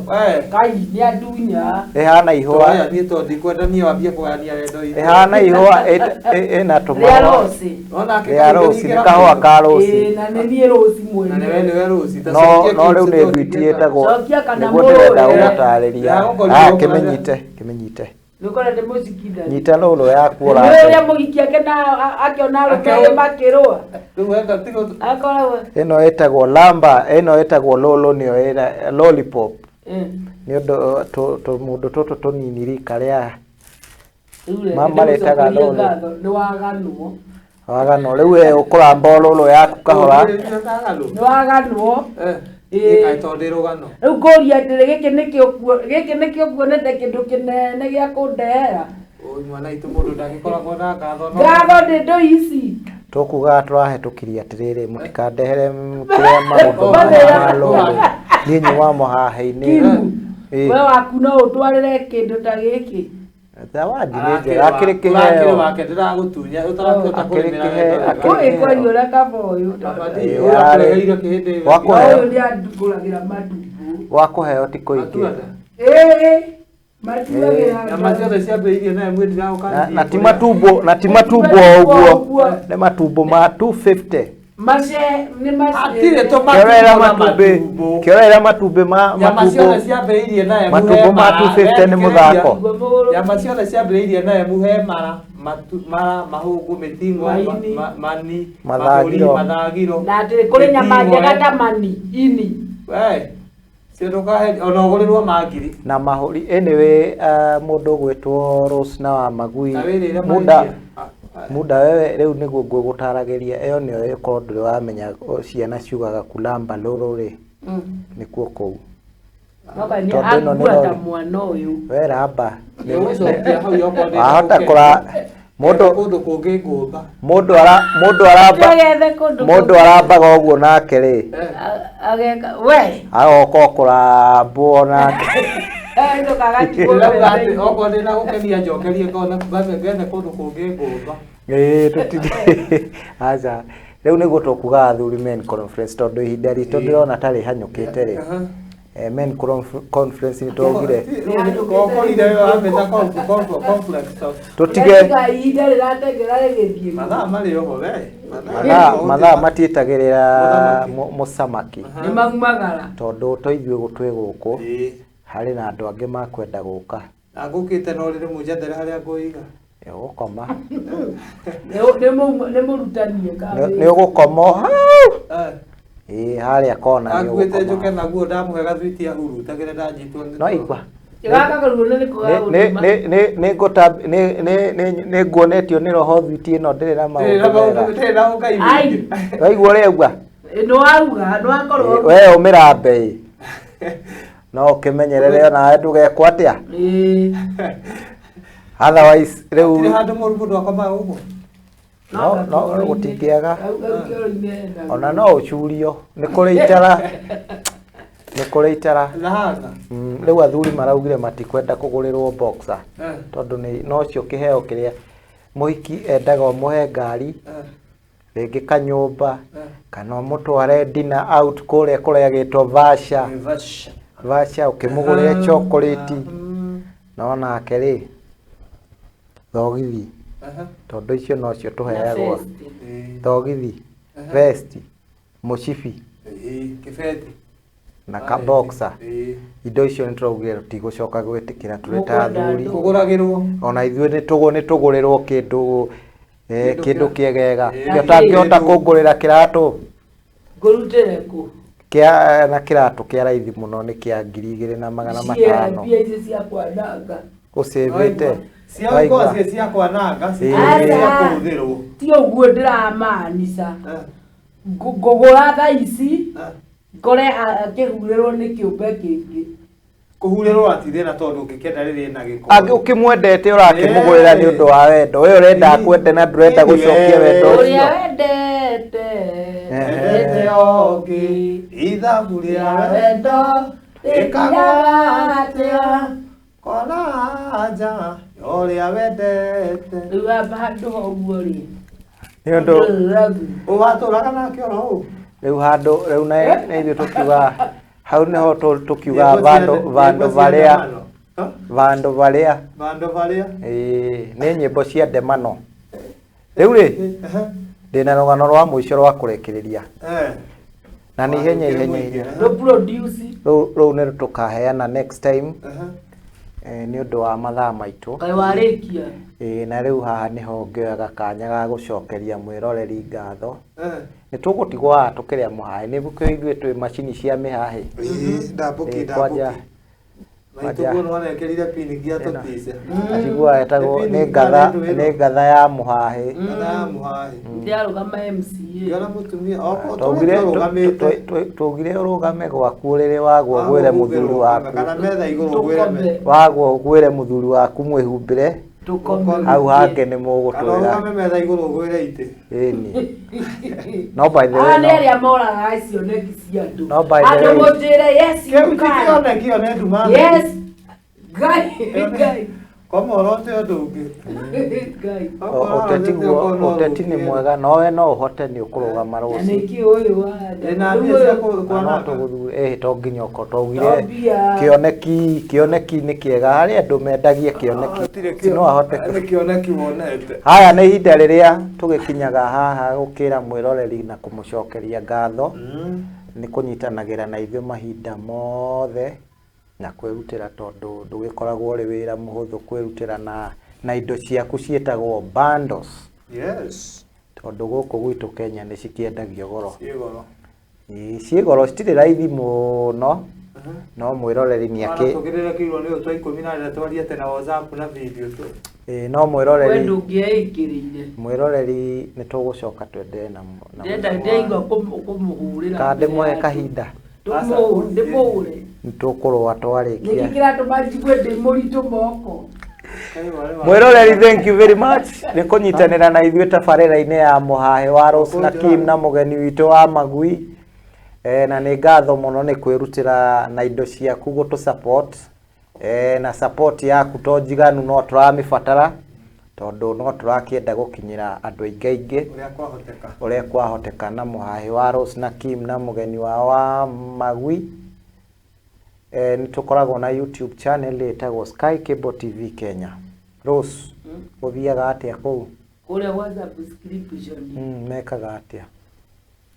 Kai nĩ andunya. Ĩhana ihũa. Niĩ tondũ ndikwenda niĩ wambie kũgayania wendo witũ. Ĩhana ihũa ĩna tũmahũa. Rĩa rosi. Rĩa rosi nĩ kahũa ka rosi. Na nĩ niĩ rosi mwene. Na nĩwe nĩwe rosi. No rĩu nĩ thwiti ĩtagwo. Nĩguo ndĩrenda gũgũtarĩria. Kĩmĩnyite kĩmĩnyite. Nĩũkora nĩ mũcikithani. Nyita rũrũ yaku Nĩ ũrambe. ũrĩa mũhiki akena akĩona arũme erĩ makĩrũa. Rĩu wenda tiga Akoragwo Ĩno ĩtagwo lamba, ĩno ĩtagwo lũlũ nĩyo ĩra lollipop. Nĩ ũndũ tũmũndũ tũtũ tũnini rika rĩa Rĩu reke maretaga ndĩmũcokerie lũlũ. ngatho, nĩ waganwo. Wagano rĩu we ũkũramba o lũlũ yaku kahora. Nĩ waganwo. Ĩĩ. Kaĩ tondũ ndĩ rũgano. Rĩu ngũria atĩrĩ gĩkĩ nĩkĩo gĩkĩ nĩkĩo kuonete kĩndũ kĩnene gĩa kũndehera. Oi mwana itũ mũndũ ndagĩkoragwo na ngatho no. Ngatho nĩ ndũ ici. Tũkugaga tũrahĩtũkirie atĩrĩrĩ mũtikandehere kĩrĩa maũndũ ma lũlũ. Niĩ nyuma mũhaha-inĩ. Kiru. Ĩĩ. We waku no ũtwarĩre kĩndũ ta gĩkĩ. Zawadi nĩ njega akĩrĩ Ũrakĩrĩ kĩheo. wake ndĩragũtunya ũtarakĩhota Akĩrĩ kũrĩmĩra kĩheo, wendo wega. akĩrĩ Ũĩ kwaria ũrĩa kaba ũyũ. Abati, Ĩĩ, ũrakũreheire kĩhĩndĩ ĩyo. Wa kũheo. Ũyũ nĩ andugũragĩra matumbo. Gwa kũheo ti kũingĩ. Matuaga. Ĩĩ. Matuagĩra Nyama ciothe ciambĩrĩirie naye mwĩ ndiraũka Na ti matumbo, na ti matumbo o ũguo. Nĩ matumbo ma 250. Mace nĩ mace. Hatirĩ tũmatumbo Kĩorera na matumbĩ, matumbo. kĩorera matumbĩ ma Nyama matumbo. ciothe ciambĩrĩirie naye Matumbo ma 250 nĩ mũthako. Nyama ciothe ciambĩrĩirie naye muhe mara matu, mara mahũngũ mĩting'o Maini. mani Mathagiro. mahũri, mathagiro Na atĩrĩ kũrĩ nyama mĩting'oe. njega ta mani ini. We, cio ndũkahe ona ũgũrĩrwo ma ngiri Na mahũri anyway, mũndũ ũgwĩtwo Rose na wa Magui Na wĩrĩre muda mahĩtia. muda wewe rĩu nĩguo ngũgũtaragĩria ĩyo nĩyo ĩkorwo ndũrĩ wamenya ciana ciugaga kulamba lũrũ rĩ nĩkuo kũu. Noka nĩ Tondũ ĩno nĩ angua ta rori. mwana ũyũ. We ramba Nĩũgũcokia hau okorwo ndĩ na wahota gũkenia. kũra mũndũ kũndũ kũngĩ ngũmba mũndũ ara mũndũ aramba Twegete kũndũ mũndũ arambaga ũguo nake rĩ Ageka we. agoka kũrambwo nake. Eh, ndũkagatigwo Ndĩrauga atĩ metha-inĩ. okorwo ndĩ na gũkenia njokerie ngona ngethe kũndũ kũngĩ ngũmba. Ĩĩ tũtiri aca rĩu nĩguo tũkugaga athuri men conference tondũ ihinda ritũ ndĩrona ta rĩhanyũkĩte rĩ. Men conference nĩ twaugire Ũkorire wamĩta complex. tũtige Tiga ihinda rĩrateng'era rĩgĩthiĩ. Mathaa marĩ oho we. mathaa matiĩtagĩrĩra Mũthamaki. mũcamaki Nĩ maumagara. tondũ to ithuĩ gũtwĩ gũkũ Ĩĩ. harĩ na andũ angĩ makwenda gũka. Na ngũkĩte no rĩrĩ mũnjethere harĩa ngũiga. Nĩ ũgũkoma. Nĩ mũrutanie Nĩ ũgũkoma o hau. Eh. Ĩĩ harĩa kona nĩ Akuĩte njũke ũgũkoma. naguo ndamũhe gathwiti ahurutagĩre ndanyitwo nĩ No toro. igua. Gaka karuo nĩ nĩko Nĩ nĩ nĩ nĩ ngũta nĩ nĩ nĩ nĩ nguonetio nĩ roho thwiti ĩno ndĩrĩ na Ndĩrĩ na maũndũ maũndũ mega. ndĩrĩ na ũngai Ai. mũingĩ. Waigua ũrĩa auga? Nĩ wauga, nĩ wakorwo. We ũmĩrambe ĩ. No ũkĩmenyerere onawe ndũgekwo atĩa. Ĩĩ. Otherwise Hatirĩ rĩu handũ mũru mũndũ akomaga ũguo. no no gũtingĩaga. Hau kĩoro-inĩ hena. Ona no ũcurio. Nĩ kũrĩ itara. Nĩ kũrĩ itara. Na hanga. Rĩu athuri maraugire matikwenda kũgũrĩrwo boxer Eh. tondũ nĩ nocio kĩheo kĩrĩa mũhiki endaga ũmũhe ngari rĩngĩ kanyũmba kana ũmũtware dinner out kũrĩa kũrĩagĩtwo Vasha Vasha. Vasha ũkĩmũgũrĩre chocolate no nake rĩ thogithi tondũ icio nocio tũheagwo Na vest. thogithi vest mũcibi Kĩbeti. na kaboxer Ĩĩ. indo icio nĩ tũraugire tũtigũcoka gwĩtĩkĩra tũrĩ ta Mũkwenda athuri andũ. Kũgũragĩrwo. ona ithuĩ nĩ tũgũrĩrwo kĩndũ Kĩndũ kĩndũ kĩegega Ĩĩ. kĩo tangĩhota Kĩndũ- kũngũrĩra kĩratũ Ngũrutĩre kũ? kĩa na kĩratũ kĩa raithi mũno nĩ kĩa 2500 Mbia ici cia kwananga. ũcĩvĩte Cia ikoragwo ciĩ cia kwananga, Ĩĩ. citirĩ cia kũhũthĩrwo. Ti ũguo ndĩramaanica. Ngũgũra thaa ici ngore akĩhurĩrwo nĩ kĩũmbe kĩngĩ. Kũhurĩrwo ati thĩna tondũ ũngĩkenda rĩrĩ na gĩko. Angĩ ũkĩmwendete ũrakĩmũgũrĩra nĩ ũndũ wa wendo we ũrenda akwende na ndũrenda gũcokia wendo Ũrĩa ũcio wendete Endete ũngĩ, ithabu rĩa wendo rĩkagũa rĩthiaga atĩa? kona anja ũrĩa wendete. Rĩu amba handũ ha ũguo rĩ. nĩ ũndũ Ũwatũraga nake oro ũũ? rĩu handũ rĩu na ithuĩ tũkiuga hau nĩho tũkiuga vandũ vandũ varĩa vandũ varĩa Vandũ varĩa. ĩĩ nĩ nyĩmbo cia ndemano rĩu rĩ ndĩna rũgano rwa mũico rwa kũrĩkĩrĩria na nĩ ihenya ihenya ihenya Rũ produce. rũu rũu nĩ tũkaheana next time. Nĩ ũndũ wa mathaa maitũ. Kaĩ warĩkia. Ĩĩ, na rĩu haha nĩho ngĩoyaga kanya ga gũcokeria mwĩroreri ngatho. Nĩ tũgũtigwo haha tũkĩrĩa mũhaĩ, nĩ kĩo ithuĩ twĩ macini cia mĩhaĩ. Ndambũki. Kwanja. Maitũguo nĩwanekĩrire pini nginya tũtice. Acigua etagwo nĩ ngatha, nĩ ngatha ya mũhaĩ. Ngatha ya mũhaĩ. Ndĩarũgama MCA. Ngĩona mũtumia Twaugire ũrũgamĩte. Twaugire ũrũgame gwaku ũrĩrĩ wagwo ũgwĩre mũthuri waku. Kana metha igũrũ ũgwĩre. Wagwo ũgwĩre mũthuri waku mwĩhumbĩre. Tũkome. Hau hangĩ nĩ Kana mũgũtwĩra. ũrũgame metha igũrũ ũgwĩre itĩ. Ĩni. No by the way. Aya nĩ arĩa moragaga cioneki cia andũ. No by the Andũ way. mũnjĩre yes you Kĩu ti can. kĩoneki ĩyo nĩ nduma. Yes. Ngai Ngai. Kwa muoroto ũndũ ũngĩ. Ngai. Ũteti guo, ũteti nĩ mwega, nowe no ũhote nĩ ũkũrũgama Na rũciũ. nĩkĩ ũyũ wa Ĩna mbia cia Na no kwananga. tũgũthure, to nginya ũkorwo twaugire Mbia. kĩoneki, kĩoneki nĩ kĩega harĩ andũ mendagia kĩoneki. No ahote. Nĩ kĩoneki wonete. Haya nĩ ihinda rĩrĩa tũgĩkinyaga haha gũkĩra mwĩroreri na kũmũcokeria ngatho nĩ kũnyitanagĩra na ithuĩ mahinda mothe na kwĩrutĩra tondũ ndũgĩkoragwo ũrĩ wĩra mũhũthũ kwĩrutĩra na indo ciaku ciĩtagwo bundles. Yes. Tondũ gũkũ gwitũ Kenya nĩ cikĩendagio goro. Ciĩ goro. Ciĩ goro, citirĩ raithi mũno, no mwĩroreri nĩ akĩ Tũgĩrĩre kĩirwo nĩ ũyũ twa 14 twarie tena WhatsApp na video tu. No mwĩroreri. We ndũngĩeĩkĩrĩire. Mwĩroreri nĩ tũgũcoka twendee na Ndenda ndaigua kũmũhũrĩra. Kana ndĩmũhe kahinda. Ndĩmũhũre. Nĩ tũkũrũa twarĩkia. Nĩkĩ kĩratũma njigue ndĩ mũritũ moko? Mwĩroreri, thank you very much nĩ kũnyitanĩra na ithuĩ tabarĩra-inĩ ya mũhahe wa Rose na Kim na mũgeni witũ wa Magui. Na nĩ ngatho mũno nĩ kwĩrutĩra na indo ciaku gũtũ support. Na support yaku to njiganu no tũramĩbatara tondũ no tũrakĩenda gũkinyĩra andũ aingĩ aingĩ ũrĩa kwahoteka na mũhahe wa Rose na Kim na mũgeni wao wa Magui. Nĩ tũkoragwo na YouTube channel ĩtagwo Sky Cable TV Kenya. Rose, ũthiaga atĩa kũu? Kũrĩa gwa subscription. Mekaga atĩa?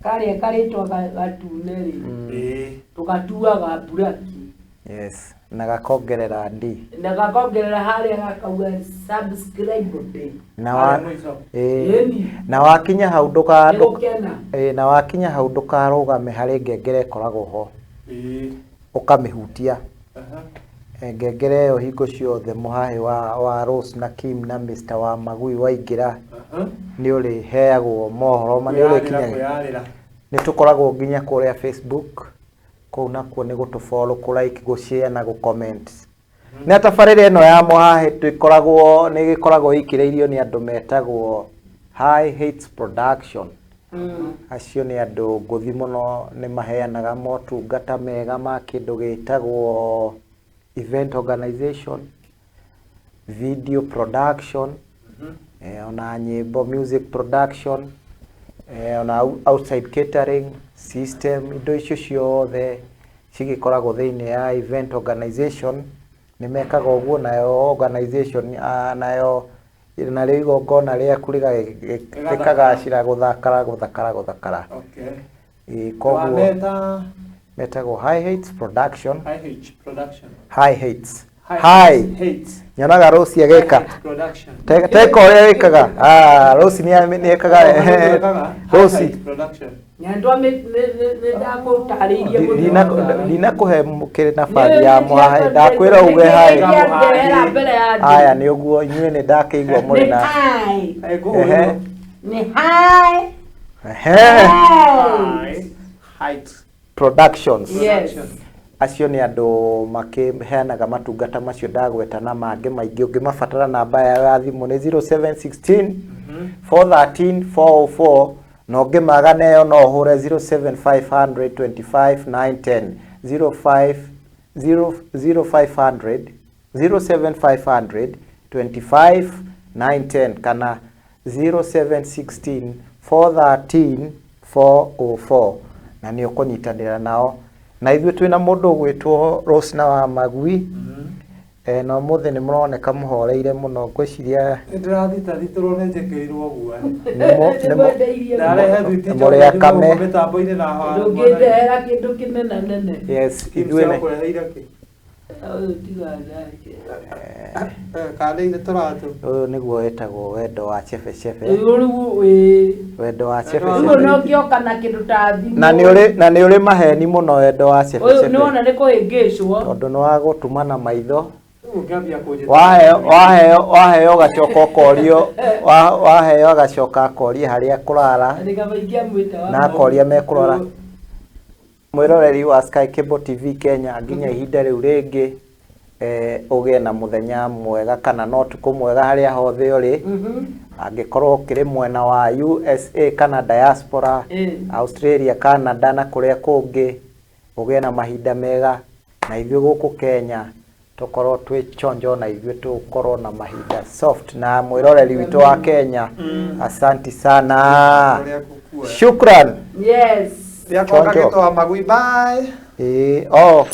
Karĩa karĩtwa gatune rĩ, tũgatuaga mburaki. Yes, na gakongerera D. Na gakongerera harĩa gakauga subscribe day. Na wakinya hau na wakinya hau ndũkarũgame harĩ ngengere ĩkoragwo ho. Ũkamĩhutia. Ngengere ĩyo hingo ciothe mũhahe wa Rose na Kim na Mr. wa Magui waingĩra nĩ ũrĩheagwo mohoro ma nĩ ũrĩkinyaga. Nĩ tũkoragwo nginya kũrĩa Facebook kũu nakuo nĩ gũtũ follow, kũ like, gũ share na gũ comment. Nĩ tabarĩra ĩno ya mũhahe twĩkoragwo nĩ ĩgĩkoragwo ĩikĩrĩirio nĩ andũ metagwo High Hits Production. Acio nĩ andũ ngũthi mũno, nĩ maheanaga motungata mega ma kĩndũ gĩtagwo event organization, video production, ona nyĩmbo music production, ona outside catering system, indo icio ciothe cigĩkoragwo thĩinĩ ya event organization. Nĩ mekaga ũguo nayo organization nayo narĩo igongona rĩaku rĩkagacĩra gũthakara gũthakara gũthakara. Koguo metagwo High Hits Production. High Hits. High Hits. Nyonaga Rose agĩka. Teka ũrĩa wĩkaga. Rose nĩ ekaga. Rose. Ndinakũhe kĩrĩ nabathi ya mũhahe, ndakwĩra uge hai. Aya nĩ ũguo inyuĩ nĩ ndakĩigua mũrĩ na. Nĩ high. Productions. Yes. Acio nĩ andũ makĩheanaga matungata macio ndagweta na mangĩ maingĩ. Ũngĩmabatara namba yao ya thimũ nĩ 0716 413 404 na ũngĩmaga nayo no ũhũre 07500 25 910 05 0500 07500 25 910 kana 0716 413 404 na nĩ ũkũnyitanĩra nao. Na ithuĩ twĩna mũndũ ũgwĩtwo Rose na wa Magui. Na ũmũthĩ nĩ mũroneka mũhoreire mũno, ngwĩciria nĩndĩrathitathitĩrwo nĩ njĩkĩrirwo guoya. Ndarehe thwiti mũrĩ akame mĩtambo-inĩ na ndũngĩndehera kĩndũ kĩnenanene. Yes, ithuĩ nĩ kũreheire kĩ? Ũyũ tiganake. Kanĩire tũratũ. Ũyũ nĩguo wĩtagwo wendo wa chebechebe. Ũyũ rĩu ĩĩ. Wendo wa Rĩu chebechebe. no kĩoka na kĩndũ ta thimũ. Na nĩ ũrĩ na nĩ ũrĩ maheni mũno wendo wa Ũyũ chebechebe. nĩwona nĩ kũhĩngĩcwo. Tondũ nĩ wa gũtumana maitho. Rĩu ũngĩambia kũnjĩta. Waheo waheo waheo ũgacoka ũkorio waheo agacoka akoria harĩa kũrara Nĩ kaba ingĩamwĩta wa na akoria mekũrora. Mwĩroreri wa Sky Cable TV Kenya nginya ihinda rĩu rĩngĩ ũgĩe na mũthenya mwega kana no ũtukũ mwega harĩa hothe ũrĩ. Angĩkorwo ũkĩrĩ mwena wa USA kana diaspora, Australia, Canada na kũrĩa kũngĩ, ũgĩe na mahinda mega. Na ithuĩ gũkũ Kenya tũkorwo twĩ chonjo na ithuĩ tũkorwo na mahinda soft. Na mwĩroreri witũ wa Kenya, asanti sana, Ũrĩa ngũkuoya. shukran. Yes. Rĩakwa Chonjo. gagĩtwa magui bye. Ĩĩ, oh.